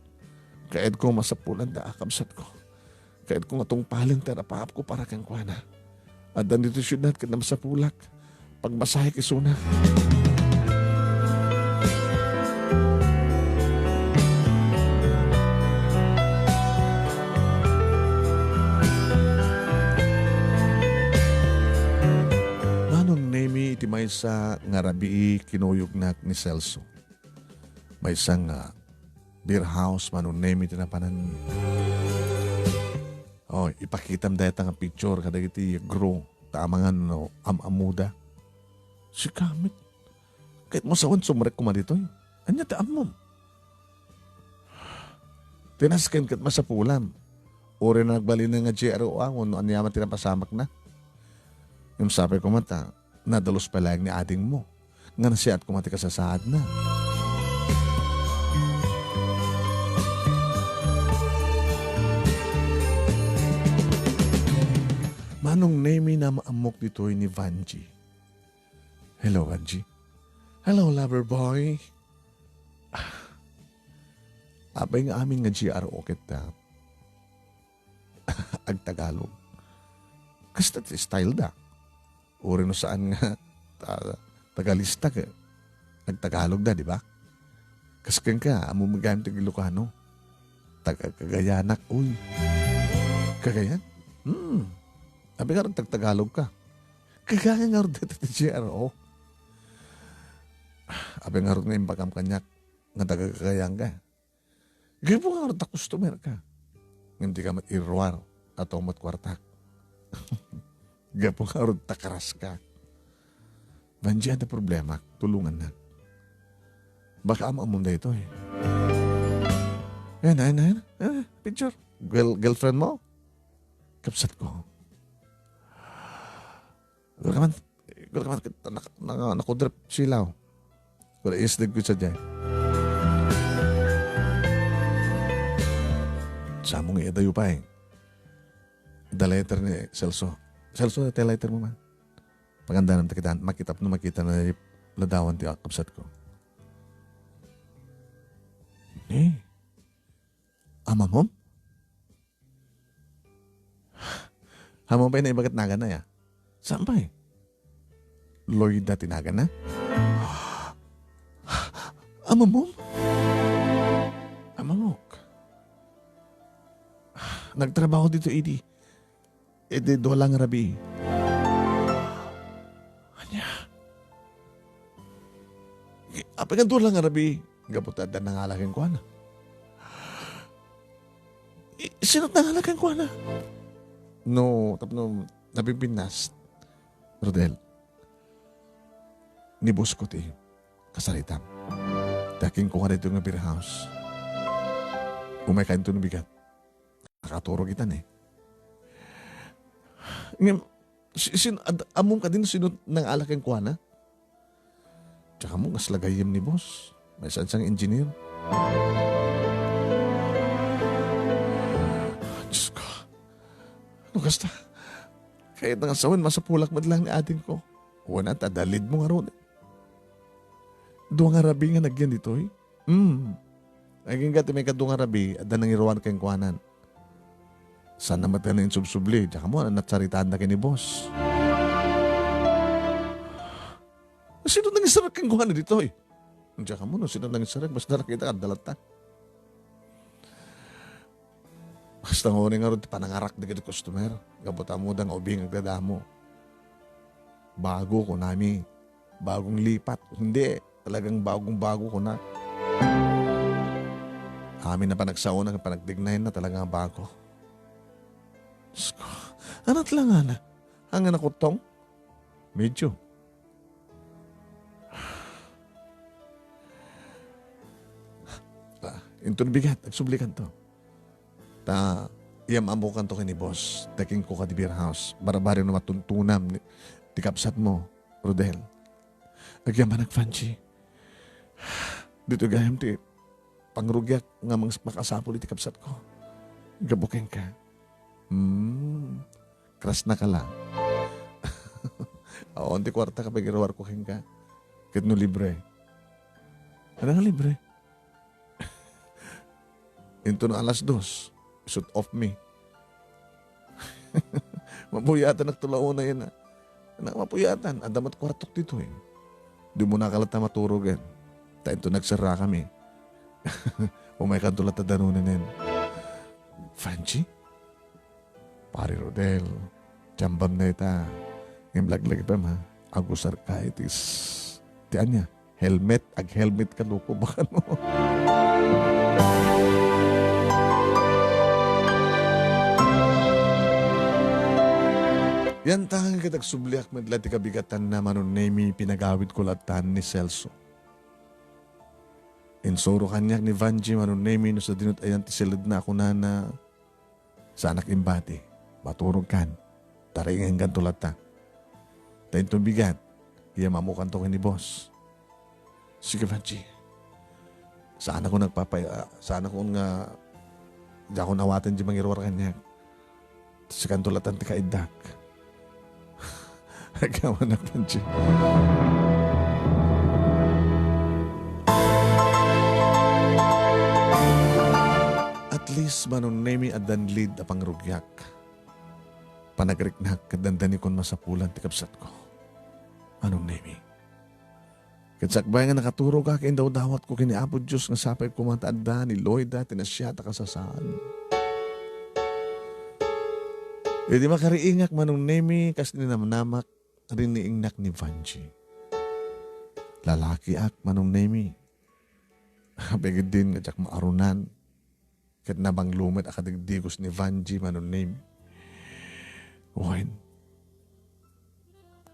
Kayatko masapulan da a kabsatko. Kayatko nga tungpalen ti arapaapko para kenkuana. Addan ditoy siudad ket namasapulak. Pagmasahek isuna. Manong Nemi, iti maysa nga rabii kinuyognak ni Celso. Maysa nga beer house, Manong Nemi, ti napanan. Oh, ipakitam dayta nga picture kadagiti guro, ta amangan no am-ammoda. Sika met. Ket mo sawen sumrek koma ditoy. Ania ti ammom? Ti nasken ket masapulam. Uray nagbalinen nga G R O a, wenno aniaman ti napasamakna. Ngem sapay koma ta, nadalus pay laeng ni adingmo. Nga nasiat koma ti kasasaadna. Manong Nemi, naam-ammok ditoy ni Vanji. Hello, Vanji. Hello, lover boy. Apay nga amin nga G R O ket ta agtagalog. Kasta ti style da. Uray no saan nga ta-, tagalista ket agtagalog da, di ba? Kas kenka, ammom gayam ti Ilocano. Taga Cagayanak, uy. Cagayan? Hmm. Apay ngarud ti agtagalogka? Kagayam ngarud dayta ti G R O. Apay ngarud nga imbagam kaniak nga taga Cagayan ka? Gapu ngarud ta customer ka. Ngem dika met iruar a tumawag met kuartak. Gapu ngarud ta karas ka. Vangie, adda problema, tulongannak. Baka am-ammom daytoy. Ayan, ayan, ayan. Ah, picture. Girl-, girlfriend mo? Kabsatko. Wala ka man, wala ka man, nak-, nak-, nakudrep silaw. Wala, isdeg ko sa dyan. Samong iyadayo pa eh. The letter ni Celso. Celso, the letter mo man. Pagandanam ta kita, makita, no makita na ladawan ti kabsatko. Ni? Amamom? Amam pay naibagat naganna, ya? Saan pay? Loida ti naganna? Amamom? Amamok. Nagtrabaho dito idi. Iti dua lang rabii. Ania? Apay nga dua lang rabii? Gapu ta adda nangala kenkuana. I-, sino nangala kenkuana? No, tapno nabibinas, Rodel. Ni boss ko ti kasaritam. Ta kenkuana dito nga beer house. Umay ka dito no bigat. Nakaturog itan eh. Ngem, si-, sin-, ad-, ammom kadi no sino nangala kenkuana? Tsaka mo, kasla gayyem ni boss. Maysa siya nga engineer. Diyos ko. Ano kasta? Kayatna nga sawen, masapulak met lang ni adingko. Wen, ta adda lead mo ngarud. Dua nga rabii nga nagyan ditoy. Hmm. Agingga ti maikadua nga rabii, adda nangiruar kenkuanan. Saan na met nga insubsubli, diak ammo, natsaritaanda ken ni boss. Sino nangisarek kenkuana ditoy? Diak ammo, no sino nangisarek, basta nakita, adda latta. Basta ngunit ngarud ti panangarak dagiti customer, gapu ta ammoda nga ubing agdadamo. Bago, kunami. Bagong lipat. Hindi, talagang bagong-bago, kuna. Amin a panagsaona ken panagdignaenna talaga nga bago. Diyos ko, anat lang, ana. Ang anak ko, Tong? Medyo. Ah, inton bigat, agsublikanto. Ta, iyam-ammokanto ken ni boss, ta kenkuana ti beer house. Barbarino matuntunam ni, ti kabsatmo, Rodel. Agyamanak, Vangie. Dito gayam ti pangrugiak nga mangs-, makasapul iti kabsatko. Gapu kenka. Hmm, krasnaka la. Awan ti kuarta ka pagiruarko kenka. Ket no libre. Ano nga libre? Inton alas dos, isut off mi. Mapuyatan agtulaona yan, ah. Anak, mapuyatan. Adda met kuartok ditoy. Di mo nakalatta maturogen. Ta inton nagserra kami. Umaykanto latta danonenen. Vangie? Pari Rodel, jambam na ita. Ngem laglagipem, ha? Agusarka iti s-, ti ania? Helmet, ag-helmet ka, loko, baka no. Yan tangan ket agsubliak met la ti kabigatanna, Manong Nemy, pinagawidko latta ni Celso. Insuro kaniak ni Vangie, Manong Nemy, no sadino ti ayan ti siledna a kunana, saanak imbati. Maturogkan. Taringenkanto latta. Ta inton bigat, iyam-ammokanto ken ni boss. Sige, Vangie. Saanakon nagpapay-, ah, saanakon nga diakon awaten di mangiruar kaniak. Sikanto latta ti kaiddak. Agyaman a, Pancho. At least, Manong Nemy, addan lead a pangrugiak. Panagriknak ket dandanikon masapulan ti kabsatko. Manong Nemy. Ket sakbay nga nakaturogak, indawdawatko ken ni Apo Dios nga sapay koma ta adda ni Loida ti nasia ta kasasaan. Idi makariingak, Manong Nemi, kas ninamnamak, riniingnak ni Vanji. Lalakiak, Manong Nemi. Apay ketdin nga diak maarunan. Ket nabanglo met a kadigdigos ni Vanji, Manong Nemi. Wen.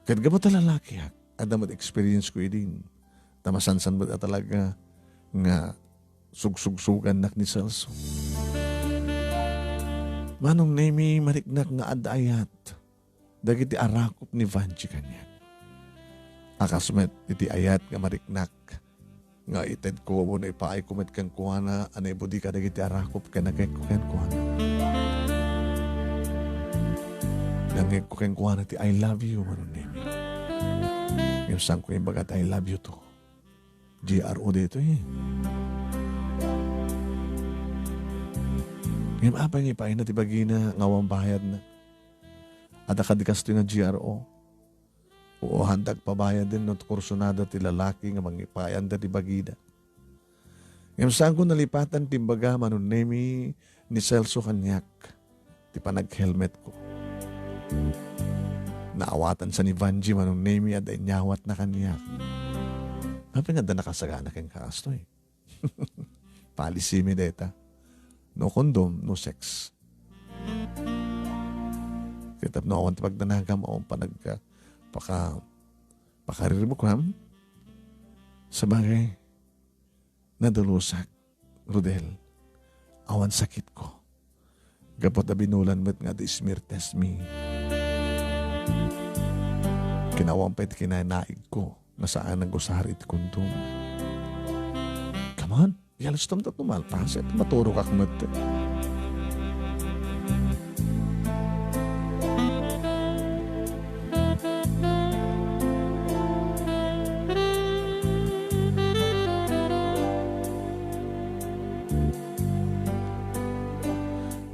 Ket gapu ta lalakiak, adda met experience ko idin. Ta masansan met a talaga nga sugsugsugannak ni Celso. Manong Nemi, mariknak nga adda ayat dagiti arakop ni Vanji kaniak. A kas met iti ayat nga mariknak nga itedko wenno ipaayko met kenkuana a naibudi kadagiti arakop ken nangngegko kenkuana. Nangngegko kenkuana ti "I love you," Manong Nemi. Ngem saanko imbagad "I love you" to G R O daytoy. Ngem apay nga ipaayna ti bagina nga awan bayadna? Adda kadi kastoy nga G R O? Wen, haanda agpabayaden no kursonada ti lalaki nga mangipayanda ti bagida. Ngem saanko nalipatan ti imbaga, Manong Nemi, ni Celso kaniak ti panaghelmetko. Naawatan sa ni Vanji, Manong Nemi, adda inyawatna kaniak. Apay nga adda nakasagana kenka kastoy? Policy mi dayta. No condom, no sex. Ket tapno awan ti pagdanagam, awan panagka-, paka-, pakariribukam. Sabagay, nadalusak, Rodel. Awan sakitko. Gapu ta binulan met nga adda smear test mi. Ken awan pay ti kinanaigko nga saan nagusar iti kondom. Come on, ialistom ta tumalpas, et maturogak met.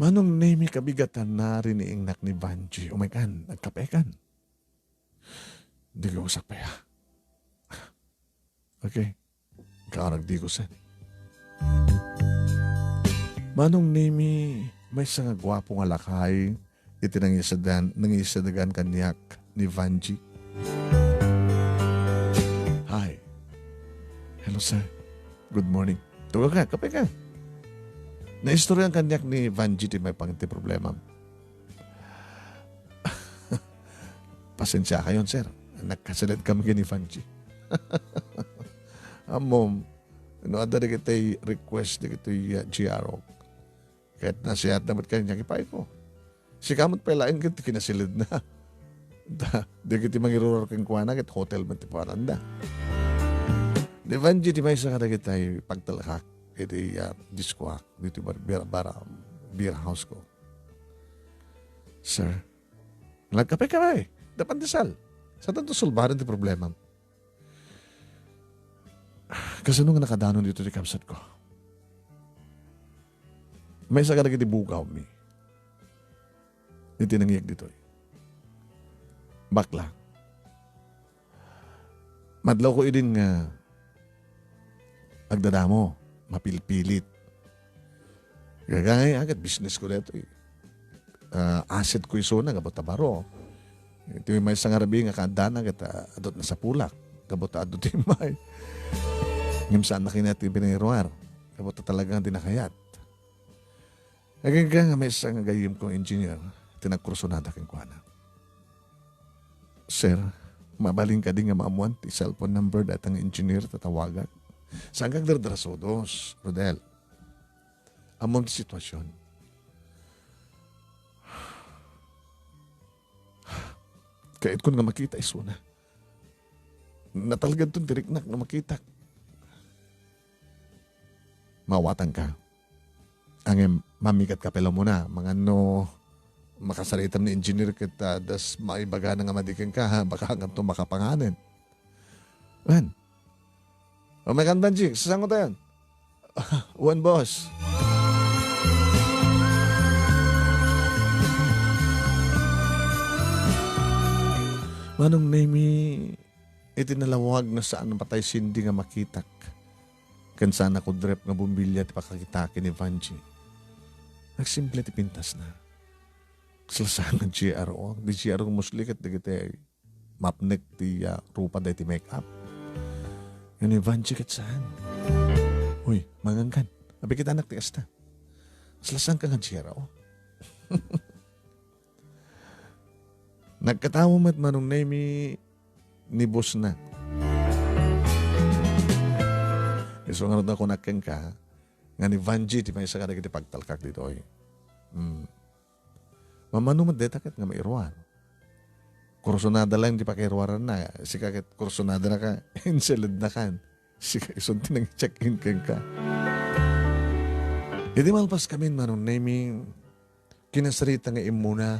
Manong Nemi, kabigatanna, riniingnak ni Vanji. Umaykan, agkapekan. Dika usakpaya. Okay. Kaarag di ko sen. Manong Nemi, maysa nga guapo nga lakay iti nangisadan-, nangisadagan kaniak ni Vanji. Hi. Hello, sir. Good morning. Tugaw ka, kape ka. Naistoryan kaniak ni Vanji ti maipanggep ti problema. Pasensiakayon, sir. Nagkasiled kami ken ni Vanji. Ammom, no adda dagiti request dagiti, uh, G R O, ket nasayaat met kaniak, ipaayko. Sika met pay laeng ket kinasiled na. Da, dagiti mangirurar kenkuana ket hotel met ti paananda. Ni Vanji ti maysa kadagiti pagtalkak iti, uh, diskoak, ditoy bar-, bar-, bar-, beer house ko. Sir, nagkape ka, bay. Da pandesal. Saan tanto sulbaran ti problema? Kasano nga nakadanon dito ti kabsat ko? Maysa kadagiti bugawmi iti nangiag ditoy. Bakla. Madlawko idin nga agdadamo, mapilpilit. Gagangay, agad business ko daytoy. Ah, asset ko isuna, gapu ta baro. Iti maysa nga rabii nga kaaddana, ket, ah, adut nasapulak. Gapu ta adu ti immay. Ngem saan na kaniak ti pinaruar. Gapu ta talagang di nakayat. Agingga nga maysa nga gayyem kong engineer, ti nagkursunada kenkuana. Sir, mabalin kadi nga maammuan ti cellphone number dayta nga engineer ta tawagak? Saanka agdardarasudos, Rodel. Ammom ti sitwasyon. Kaitkon nga makita isuna. Natalgedton ti riknak nga makitak. Mawatanka. Ngem, mamigat ka pay la umuna, mangan no makasaritam ni engineer ket, ah, das maibagana nga madi kenka, ha? Baka ngem to makapanganen. Wen. O, may kandan, Jig. Sasango tayon. Wen, boss. Manong Nemi, iti nalawag nga saan a patay sindi nga makitak, ken saan a kudrep nga bumbilya ti pakakitaak ken ni Vanji. Nagsimple ti pintasna. Kasla saan nga G R O. Di G R O mostly ket dagiti mapnek ti, ah, rupa daytoy make-up. Ngem ni Vangie ket saan. Uy, mangangkan. Abi ket anak ti kasta. Kasla saan ka nga G R O. Nagkatawo met Manong Nemy ni boss na. Isu ngarud nga kunak kenka, nga ni Vangie ti maysa kadagiti pagtalkak ditoy. Hmm. Mamano met dayta ket nga mairuar. Kursunada lang ti pakairuaranna. Sika ket kursunada na ka, inseled na kan. Sika isun ti nang-check-in kenka. Idi malpas kami Manong Nemy, kinasarita nga immuna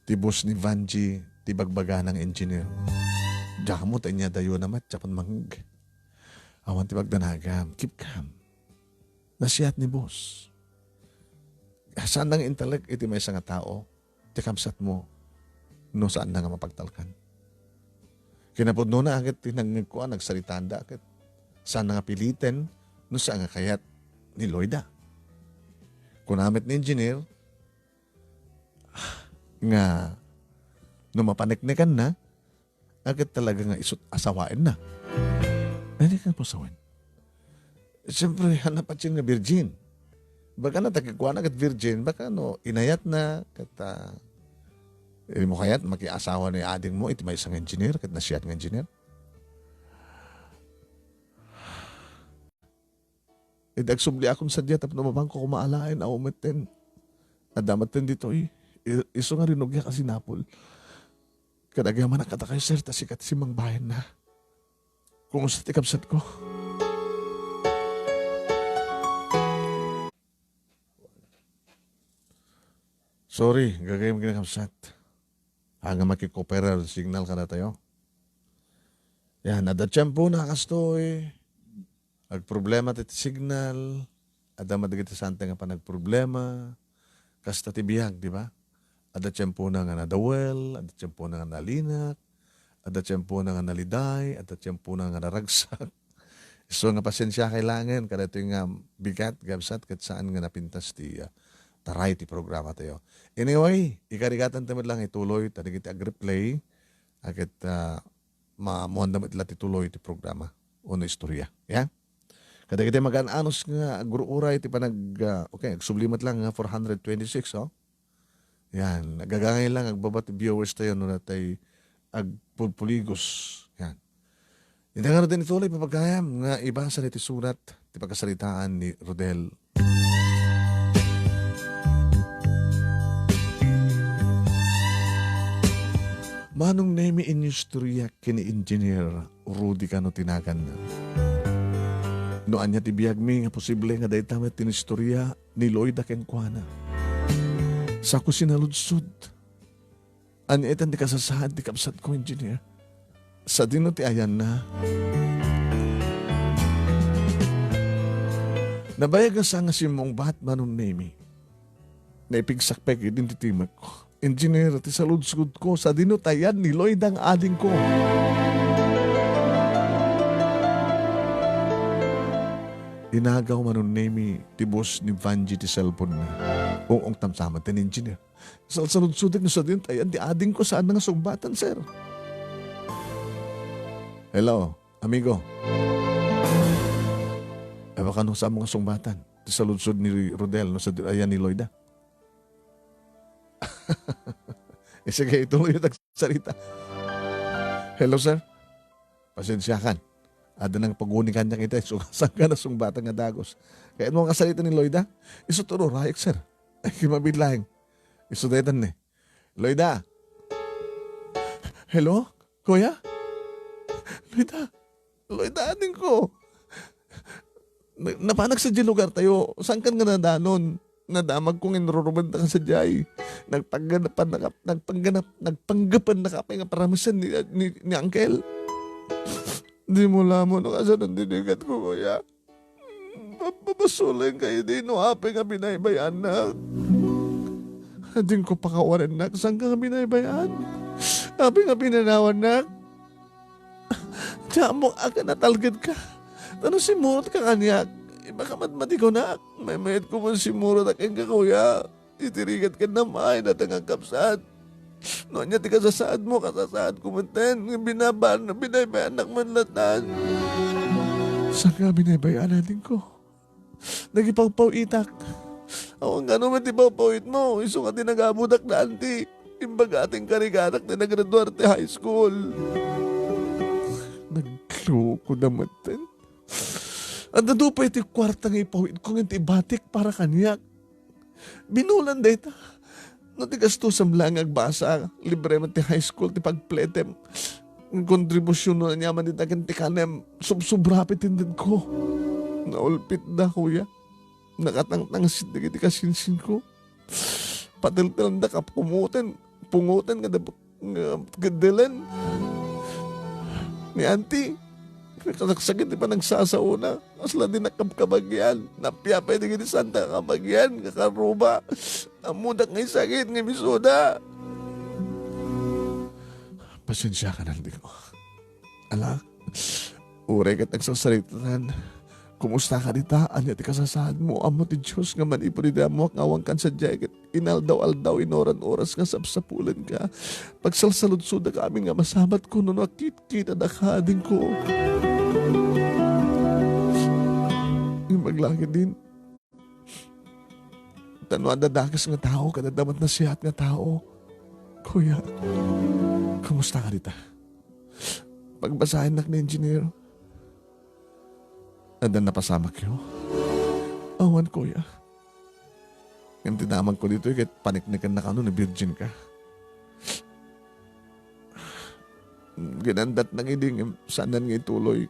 ti boss ni Vangie ti bagbagana nga engineer. Diak ammo ta inyadayona met, ti apan mangeg. Awan ti pagdanagam. Keep calm. Nasiat ni boss. Saan nga intalek iti maysa nga tao ti kabsatmo no saan nga mapagtalkan. Kinapudnona ket ti nangngegko a nagsaritanda ket saan nga piliten no saan nga kayat ni Loida. Kuna met ni engineer nga no mapaneknekanna, a ket talaga nga isut' asawaenna. Ay, di ka pasawen. Siyempre, hanap patien nga virgin. Baka na, ta kuana ket virgin, baka no, inayatna, ket, ah, di mo kayat, makiasawa ni adingmo, iti maysa nga engineer, ket nasiat nga engineer. Idi agsubliakon sadiay tapno mapangko koma alaen a umetten. Adda metten ditoy. I-, isu nga rinugiak a sinapol. Kadagayamanak kadakayo, sir, ta sika ti simmangbayanna. Kumusta ti kabsatko? Sorry, gagayyem kinakabsat. Haan nga makikopera ti signal kadatayo. Yan, adda tiempona kastoy. Agproblema ti, ti signal, adda met dagiti saan nga panagproblema. Kasta ti biag, di ba? Adda tiempona nga nadawel, adda tiempona nga nalinak, adda tiempona nga naliday, adda tiempona nga naragsak. Isu nga pasensiakay laengen kadaytoy nga bigat, kabsat, ket saan nga napintas ti, ah, taray ti programatayo. Anyway, ikarigatan ti met lang ituloy, ta dagiti agreplay, a ket, ah, maammoanda met la ti tuloy ti programa wenno istorya. Ya? Kadagiti magaan-anos nga agur-uray ti panag-, ah, okay, agsubli met lang nga four hundred twenty-six, oh. Yan, nagagangay lang, agbaba ti viewers tayo, no, natay agpulpuligos. Yan. Ita nga Rodel, ituloy, papagayam, nga ibasa iti surat, ti pagkasaritaan ni Rodel. Manong Nemy, inistorya ken ni Engineer Rudy kano ti naganna. No ania ti biagmi nga posible nga dayta met ti inistorya ni Loida kenkuana. Sako sinaludsod. Ania itan ti kasasaad ti kabsatko, Engineer? Sadino ti ayanna? Nabayag a saan nga simmungbat, Manong Nemy. Naipigsak pay ket iti timekko. Engineer, ti saludsodko, sadino ti ayan ni Loida nga adingko? Inagaw, Manong Nemy, ti boss ni Vangie ti cellphone-na. Ung-ung tamsamat ti engineer. Salsaludsodek no sadino ti ayan ti adingko, saan nga sungbatan, sir. Hello, amigo. Ewan ka no saan mo nga sungbatan ti saludsod ni Rodel no sadino ti ayan ni Loida. Eh, sige, ituloy yung nagsarita. Hello, sir. Pasensiakan. Adda nang pagunikan niya kita, so, saan ka nasungbatan nga dagos? Kaya mo nga salita ni Loida? Isu turo, rayek, sir. Ay, kimabit laeng. Isu daytan ni. Loida? Hello? Kuya? Loida? Loida, adingko. Na-, napanak sa di lugar tayo. Saan kan nga nadanon? Nadamag kong inrurubad na ka sa jay. Nagpangganapan na ka, nagpangganap, nagpanggapan na ka pa nga paramisan ni, ni, ni Uncle. Di mo lamon no kasano dinigat ko, kuya. Mapapasuling kayo di no apay nga binaybay-annak. Adingko pakawarennak, saan ka nga binaybay-an? Apay nga pinanawannak? Diak ammo a natalged ka. Tano simurot ka kaniak. Iba ka madmadikunak. Maymayat ko man simurot a kenka, kuya. iti rigat ken namnamaem dayta nga agkabsat. No ania ti kasasaadmo, kasasaadko metten, nga binaban-, binaybayannak met latan. Saan nga binaybay-an, adingko? Nagipawpaw-itak. Awan kano met ti pawpawitmo, isu nga ti nagabudak da anti. Imbag a ti inkarigatak ti naggraduar ti high school. Nagloko da metten. Adda pay ti kuarta nga ipawitko ngem ti ibatik para kaniak. Binulan dayta. No ti gastos met laeng nga agbasa, libre met ti high school ti pagpletem. Kontribusion no ania man dita ken ti kanem, subsobra pay ti intedko. Naulpitda, kuya. Nakatangtangsit dagiti kasinsinko. Pateltelanda, kapkumoten, pungoten, kada nga gaddelen. Ni Auntie, nakasaksakit ti panagsasaona. Kasla di nakabkabagian. Napiapay dagiti santa kabagian, nga karuba. Ammodak nga isakit, nga misuda. Pasensiakan, adingko. Ala, uray ket agsarsaritakan. Kumusta ka dita? Ania ti kasasaadmo? Ammo ti Dios nga manipud iti ammoak nga awankan sadiay ket inaldaw-aldaw, inoran-oras nga sapsapulenka. Pagsalsaludsodak amin nga masabatko no nakitkitada ka, adingko. Ngem aglakidin, ta no adda dakes nga tao, ket adda met nasiat nga tao. Kuya, kumusta ka dita? Pagbasaennak ni Engineer. Adda napasamakyo? Awan, kuya. Ngem ti damagko ditoy ket paniknekennak kano no virgin ka. Ginandatnak idi ngem saanen nga ituloy.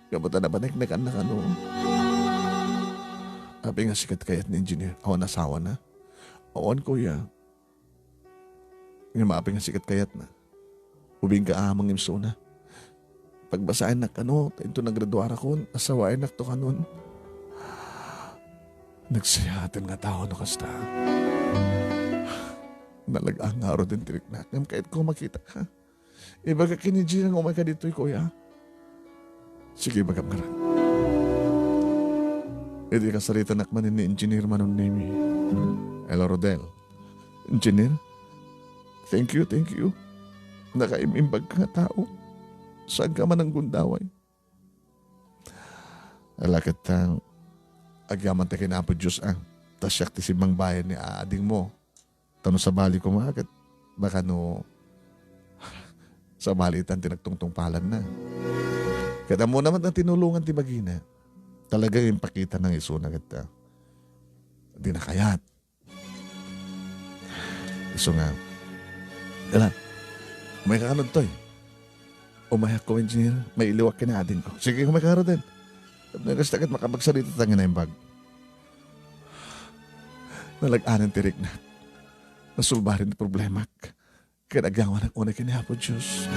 Gapu ta napaniknekannak kano. Apay nga sikat kayat ni Engineer? Awan asawana? Awan, kuya. Ngem apay nga sikat kayatna? Ubing ka amang imsuna. Pagbasaennak kano, ta inton naggraduarakon, asawaennakto kanon. Nagsayaaten nga tao no kasta. Nalag-ang ngarud ti riknak, ngem kayatko makita, ha? Ibaga ken ni Gina nga umayka ditoy, kuya. Sige, ibagam ngarud. Idi kasaritanak manen ni Engineer Manong Nemi. Hello, Rodel. Engineer? Thank you, thank you. Nakaim-imbag ka nga tao. Saan ka man ang gundaway? Ala ket, ah, agyaman ta ken Apo Dios, ah. Ta siak ti simmangbayan ni adingmo. Ta no sabali koma, ket baka no sabali itan ti nagtungtungpalanna. Ket ammona met nga tinulongan ti bagina. Talaga nga impakitana nga isuna ket, ah, dina kayat. Isu nga, "Ala, umayka kano ditoy?" "Umayakko, Engineer. Mailiwak ken adingko." "Sige, umayka ngaruden." Tapno kasta ket makapagsaritata nga naimbag. Nalag-anen ti riknak. Nasulbaren ti problemak. Ket agyawanak unay ken ni Apo Dios.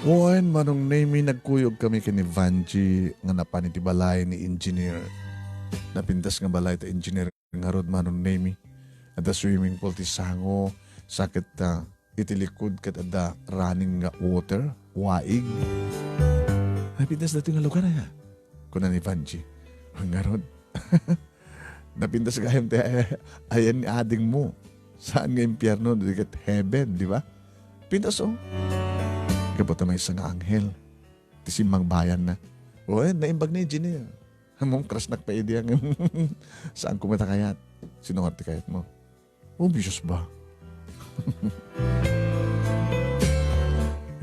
Wen, Manong Nemi, nagkuyog kami ken ni Vanji nga napan iti balay ni Engineer. Napintas nga balay ti Engineer ngarud, Manong Nemi. Adda swimming pool ti sango, sa ket, ah, iti likud ket adda running nga water, waig. Napintas datoy nga lugar, aya? Kuna ni Vanji. Ngarud, napintas gayam ti ay-, ayan ni adingmo. Saan nga impierno, di ket heaven, di ba? Pintas, oh. Gapu ta maysa nga anghel ti simmangbayanna. Wen, naimbag ni Engineer. Ammom, crushnak pay idi, ang saan ko met a kayat? Sino nga ti kayatmo? Oh, Dios ba?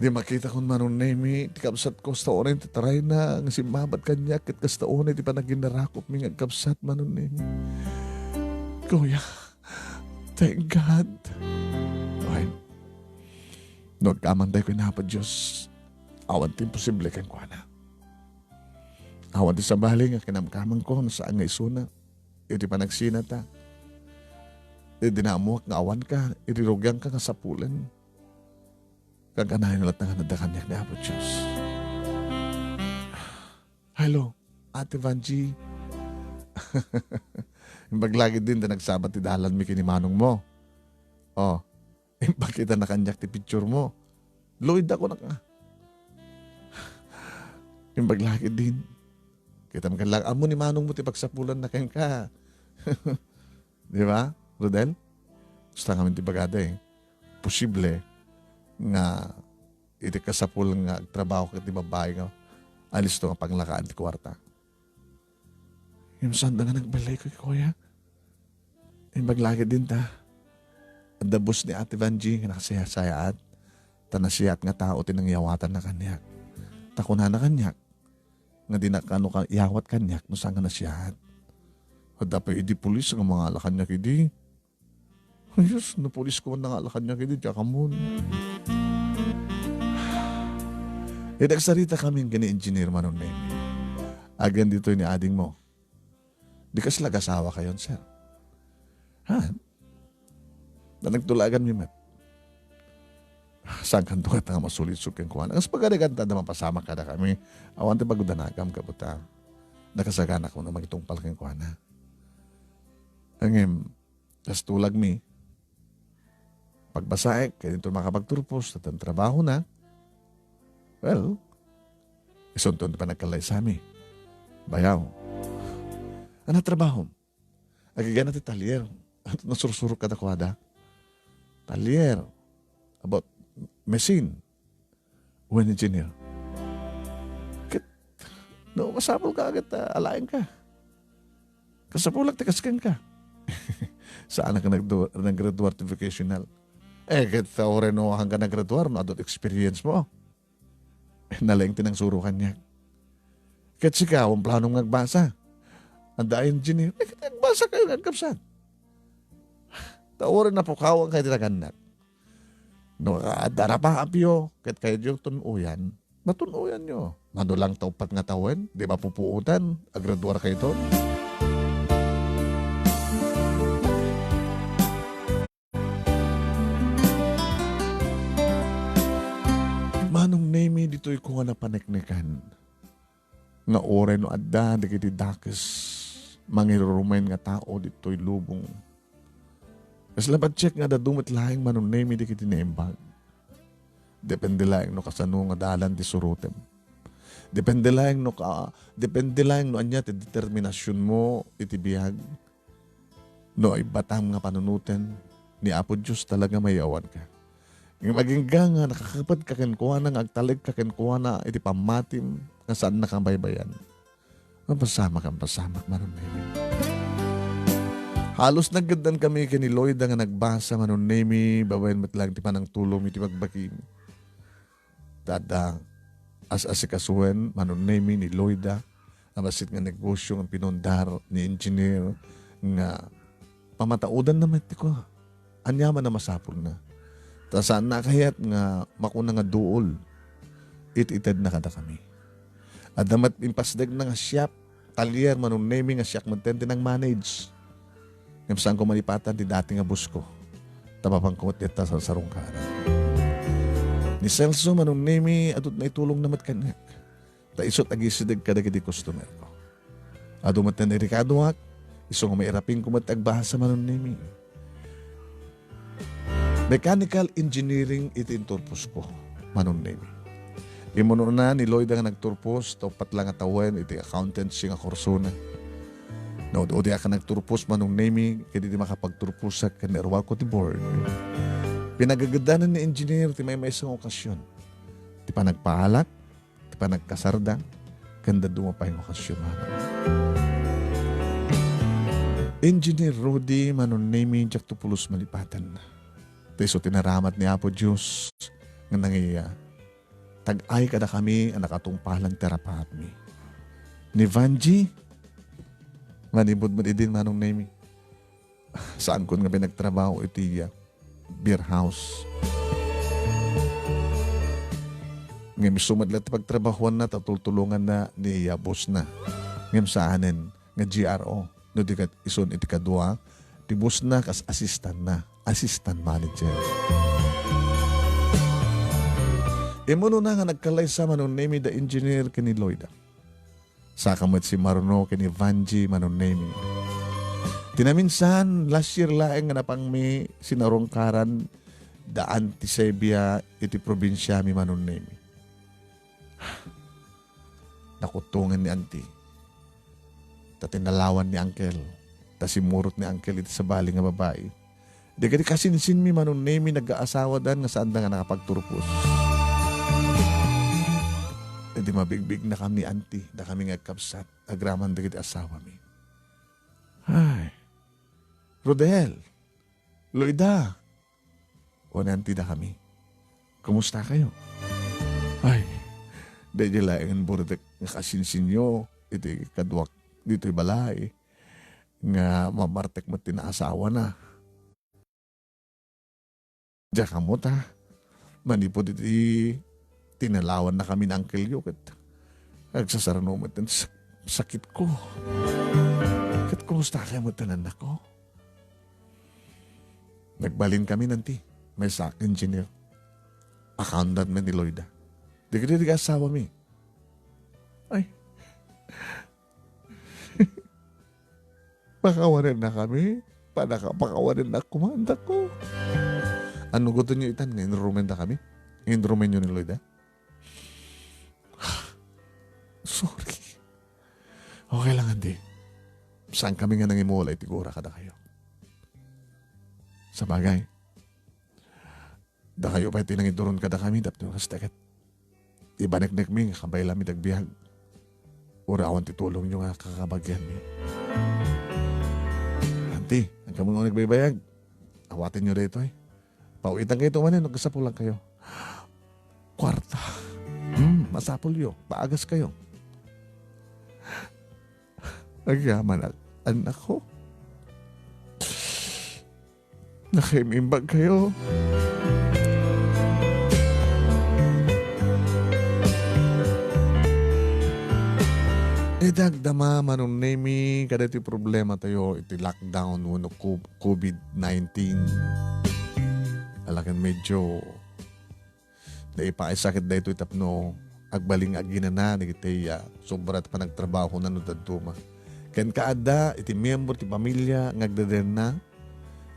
Idi makitakon, Manong Nemi, ti kabsatko, kasta unay ti tarayna nga simmabat kaniak, ket kasta unay ti panaginnarakupmi nga agkabsat, Manong Nemi. Kuya, thank God. Ay, no agkamantay ko, Apo Dios, awan ti imposible kenkuana. Awan ti sabali nga kinamkamangko no saan nga isuna. Iti panagsinata, iti naammoak nga awanka, iti rugianka nga sapulen. Kankanayon latta nga nadda kaniak ni Apo Dios. Hello. Ate Vangie. Imbag lagi din ta nagsabat ti dalanmi ken ni manongmo. Oh, impakitana kaniak ti picture mo. Loida, kunak nga. Imbag lagi din. Kitam ken lang, ammo ni manongmo ti pagsapulanna kenka. Di ba, Rodel? Gusto ngamin ti bagada eh. Posible nga iti kasapul nga agtrabaho ket ti babbai nga alisto nga panglakaan ti kuarta. Ngem saan da nga nagbalay ko, kuya? Imbag lagi din ta. Adda boss ni Ate Vangie nga nakasayasayaat. Ta nasiyaat nga tao ti nangyawatanna kaniak. Ta kunana kaniak, nga di na kano ka iyawat kaniak no saan nga nasiyaat. Adda pay idi pulis nga mangala kaniak idi. Ay, Diyos, no pulis ko man nangala kaniak idi, diak ammo. Idi agsarita kami ken ni Engineer Manong Nemi. Agen ditoy ni adingmo. Di kasla agasawa kayon, sir? Ha? Na nagtulagan mi met. Saan kanto ket nga masulisog kenkuana? Kas pagarigan ta da mapasamak kadakami. Awan ti pagdanagam, kabuta. Nakasaganak ko na mangitungpal kenkuana. Ngem, kas tulagmi, pagbasaek, ket inton makapagturpos, ta trabahona. Well, isunton ti panagkallaysami. Bayaw. Ania trabahom? Agigana ti talyer. Nasursurok kadakuada. Talyer. About machine. Wen engineer. Ket, no, masapul ka ket, ah, alaenka. Kasapulak ti kas kenka. Saanak nga nagdu-, naggraduar ti vocational. Eh, ket, ah, uray no, haanka naggraduar, no, adda ti experience mo. Nalaing ti nangsuro kaniak. Ket sika, awan planom nga agbasa. Adda engineer. Eh, ket agbasa kayo nga agkabsat. Ta uray napukawan kayo ti nagannak. No, adda rapaapyo, ket kayatyo tun-oyan, matun-oyanyo. Mano lang ta uppat nga tawen, di mapupuotan, agraduar kayton. Manong Nemi, ditoy ko nga napaneknekan nga uray no adda dagiti dakes mangirurumen nga tao ditoy lubong, kasla patiek nga adu met laeng, Manong Nemi, dagiti naimbag. Depende laeng no kasano nga dalan ti surotem. Depende laeng no ka-, depende laeng no ania ti determinasionmo iti biag. No ibbatam nga panunoten ni Apo Dios, talaga mayawanka. Ngem agingga nga nakakapedka kenkuana, nga agtalekka kenkuana iti pammatim nga saannaka a baybayan, mapasamak, mapasamak, Manong Nemi. Halos naggaddan kami ken ni Loida nga nagbasa, Manong Nemi, babaen met laeng ti panangtulom iti bagbagim. Ta adda as-asikasuen, Manong Nemi, ni Loida a bassit nga negosio nga pinundar ni Engineer nga pamataodanna met ti kua. Ania man a masapulna. Ta saanna a kayat nga makuna nga duol it-itedna kadakami. Adda met impasdegna nga shop, talyer, Manong Nemi, nga siak met ti nang-manage. Ngem saanko malipatan ti dati nga boss ko. Ta mapanko met dita sarsarungkaran. Ni Celso, Manong Nemi, adu ti naitulongna met kaniak. Ta isut' agisideg kadagiti customer ko. Adu met ti nairikaduak, isu nga mairapingko met agbasa, Manong Nemi. Mechanical engineering iti inturpos ko, Manong Nemi. Immunona ni Loida nga nagturpos, ta uppat la nga tawen iti accountancy nga kursona. Naud-udiak a nagturpos, Manong Nemi, ket idi makapagturposak ken nairuarko ti board, pinagageddanan ni Engineer ti maymaysa nga okasyon. Ti panagpaalak, ti panagkasarda, ken dadduma pay nga okasyon, Manong. Engineer Rudy, Manong Nemi, diakto pulos malipatan. Ta isu ti naramat ni Apo Dios nga nangiya. Tag-ay kadakami a nakatungpalan ti rapaapmi. Ni Vangie, manipud met idin, Manong Nemi. Saankon nga pinagtrabaho iti, ah, beer house. Ngem isu met laeng ti pagtrabahoanna ta tultulonganna ni, ah, bossna. Ngem saanen nga G R O. No di ket isun iti kadua, ti bossna kas assistantna, assistant manager. Immunona nga nagkalaysa, Manong Nemi, da Engineer ken ni Loida. Saka met si Maruno ken ni Vanji, Manong Nemi. Ti naminsan, last year laeng nga napangmi sinarungkaran da Auntie Sebia iti probinsiami, Manong Nemi. Nakuttongen ni Auntie. Ta tinalawan ni Uncle. Ta simurot ni Uncle iti sabali nga babai. Dagiti kasinsinmi, Manong Nemi, nagkaasawadan nga saanda nga nakapagturpos. Idi mabigbigna kam ni Auntie, dakami nga agkabsat, agraman dagiti asawami. Ay, Rodel, Loida, kuan ni Auntie dakami. Kumusta kayo? Ay, daydi laeng burutek nga kasinsinyo iti kaduak ditoy balay nga mamartek met ti naasawana. Diak ammo ta, manipud iti tinalawan na kami ni Uncle Yo, ket agsasarano met ti sak-, sakitko. Ket kumusta kayo met ti annakko? Nagbalin kami nanti, maysa engineer. Accountant met ni Loida. Dagiti asawami. Ay. Pakawanenna kami. Panaka-, pakawanenna koma, annakko. Ano gusto niyo itan nga inrumenda kami? Inrumen niyo ni Loida? Sorry. Okay lang, Andy. Saan kami nga nangimula iti gura kada kayo? Sabagay, dakayo pay ti nangituron kadakami, tapno kasta ket ibaneknekmi nga kabaylami ti agbiag. Uray awan ti tulongyo nga kakabagianmi. Anti, agkamon nga nagbaybayag. Awatenyo daytoy. Pawitan kayo tumanen, no kasapulan kayo. Kwarta. Hmm, masapulyo. Paagas kayo. Agyaman, annakko. Nakaimbag kayo. Iti agdama, Manong Nemi, kadagiti problema tayo iti lockdown wenno co-, covid nineteen. Alakan medyo naipaay sakit daytoy tapno agbalin nga aginana dagiti, ah, sobra ti panagtrabahona no dadduma. Ken kaadda iti miyembro ti pamilya nga agdederna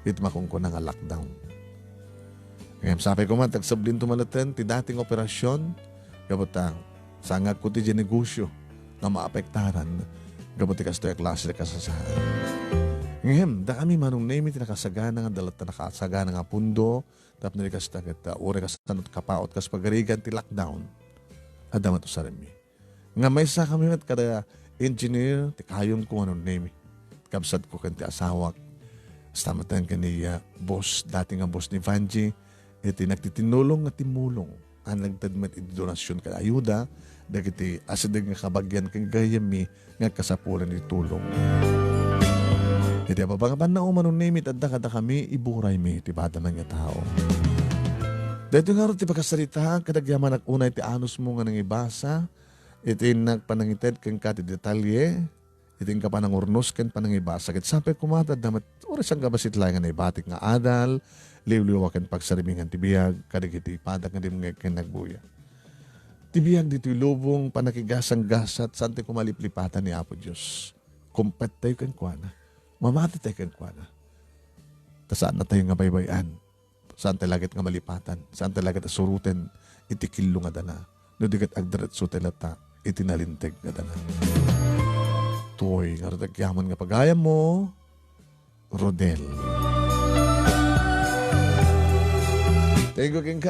iti makunkuna nga lockdown. Ngem sapay koma, tagsublinto malaten ti dati nga operasyon, gapu ta sangagko ti negosyo nga maapektaran gapu ti kastoy a klase ti kasasaan. Ngem, dakami, Manong Nemi, ti nakasagana nga dalat ta nakasagana nga pundo, tapno di kasta ket, ah, uray kasano ti kapaut kas pagarigan ti lockdown, adda met usaremmi. Nga maysa kami met kada engineer, ti kayonko, Manong Nemi. Kabsatko ken ti asawak. Kasta met ken ni, ah, boss, dati nga boss ni Vanji, iti nagtitinnulong nga timmulong. Nagted met iti donasyon ken ayuda dagiti asideg nga kabagian ken gayyemmi nga agkasapulan iti tulong. Iti apapangapanna, Manong Nemi, adda kadakami, iburaymi ti padam nga tao. Daytoy ngarud ti pakasaritaak, ket agyamanak unay ti anusmo nga nangibasa iti innak panangited kenka ti detalye iti inka panangurnos ken panangibasa. Ket sapay koma ta adda met uray sangkabassit laeng nga naibatik nga adal, liwliwa ken pagsarmingan ti biag kadagiti padak nga dimngeg ken nagbuya. Ti biag ditoy lubong, panakigasanggasat, saan ti kumaliplipatan ni Apo Dios. Kumpet tayo kenkuana. Mamati tayo kenkuana. Ta saan na tayo nga baybay-an. Saan tayo laget nga malipatan. Saan tayo laget a suroten iti killo nga dana. No di ket agdiretso tayo latta iti nalinteg nga dana. Toy, ngarud agyaman nga pagayammo, Rodel. Thank you, King Ka-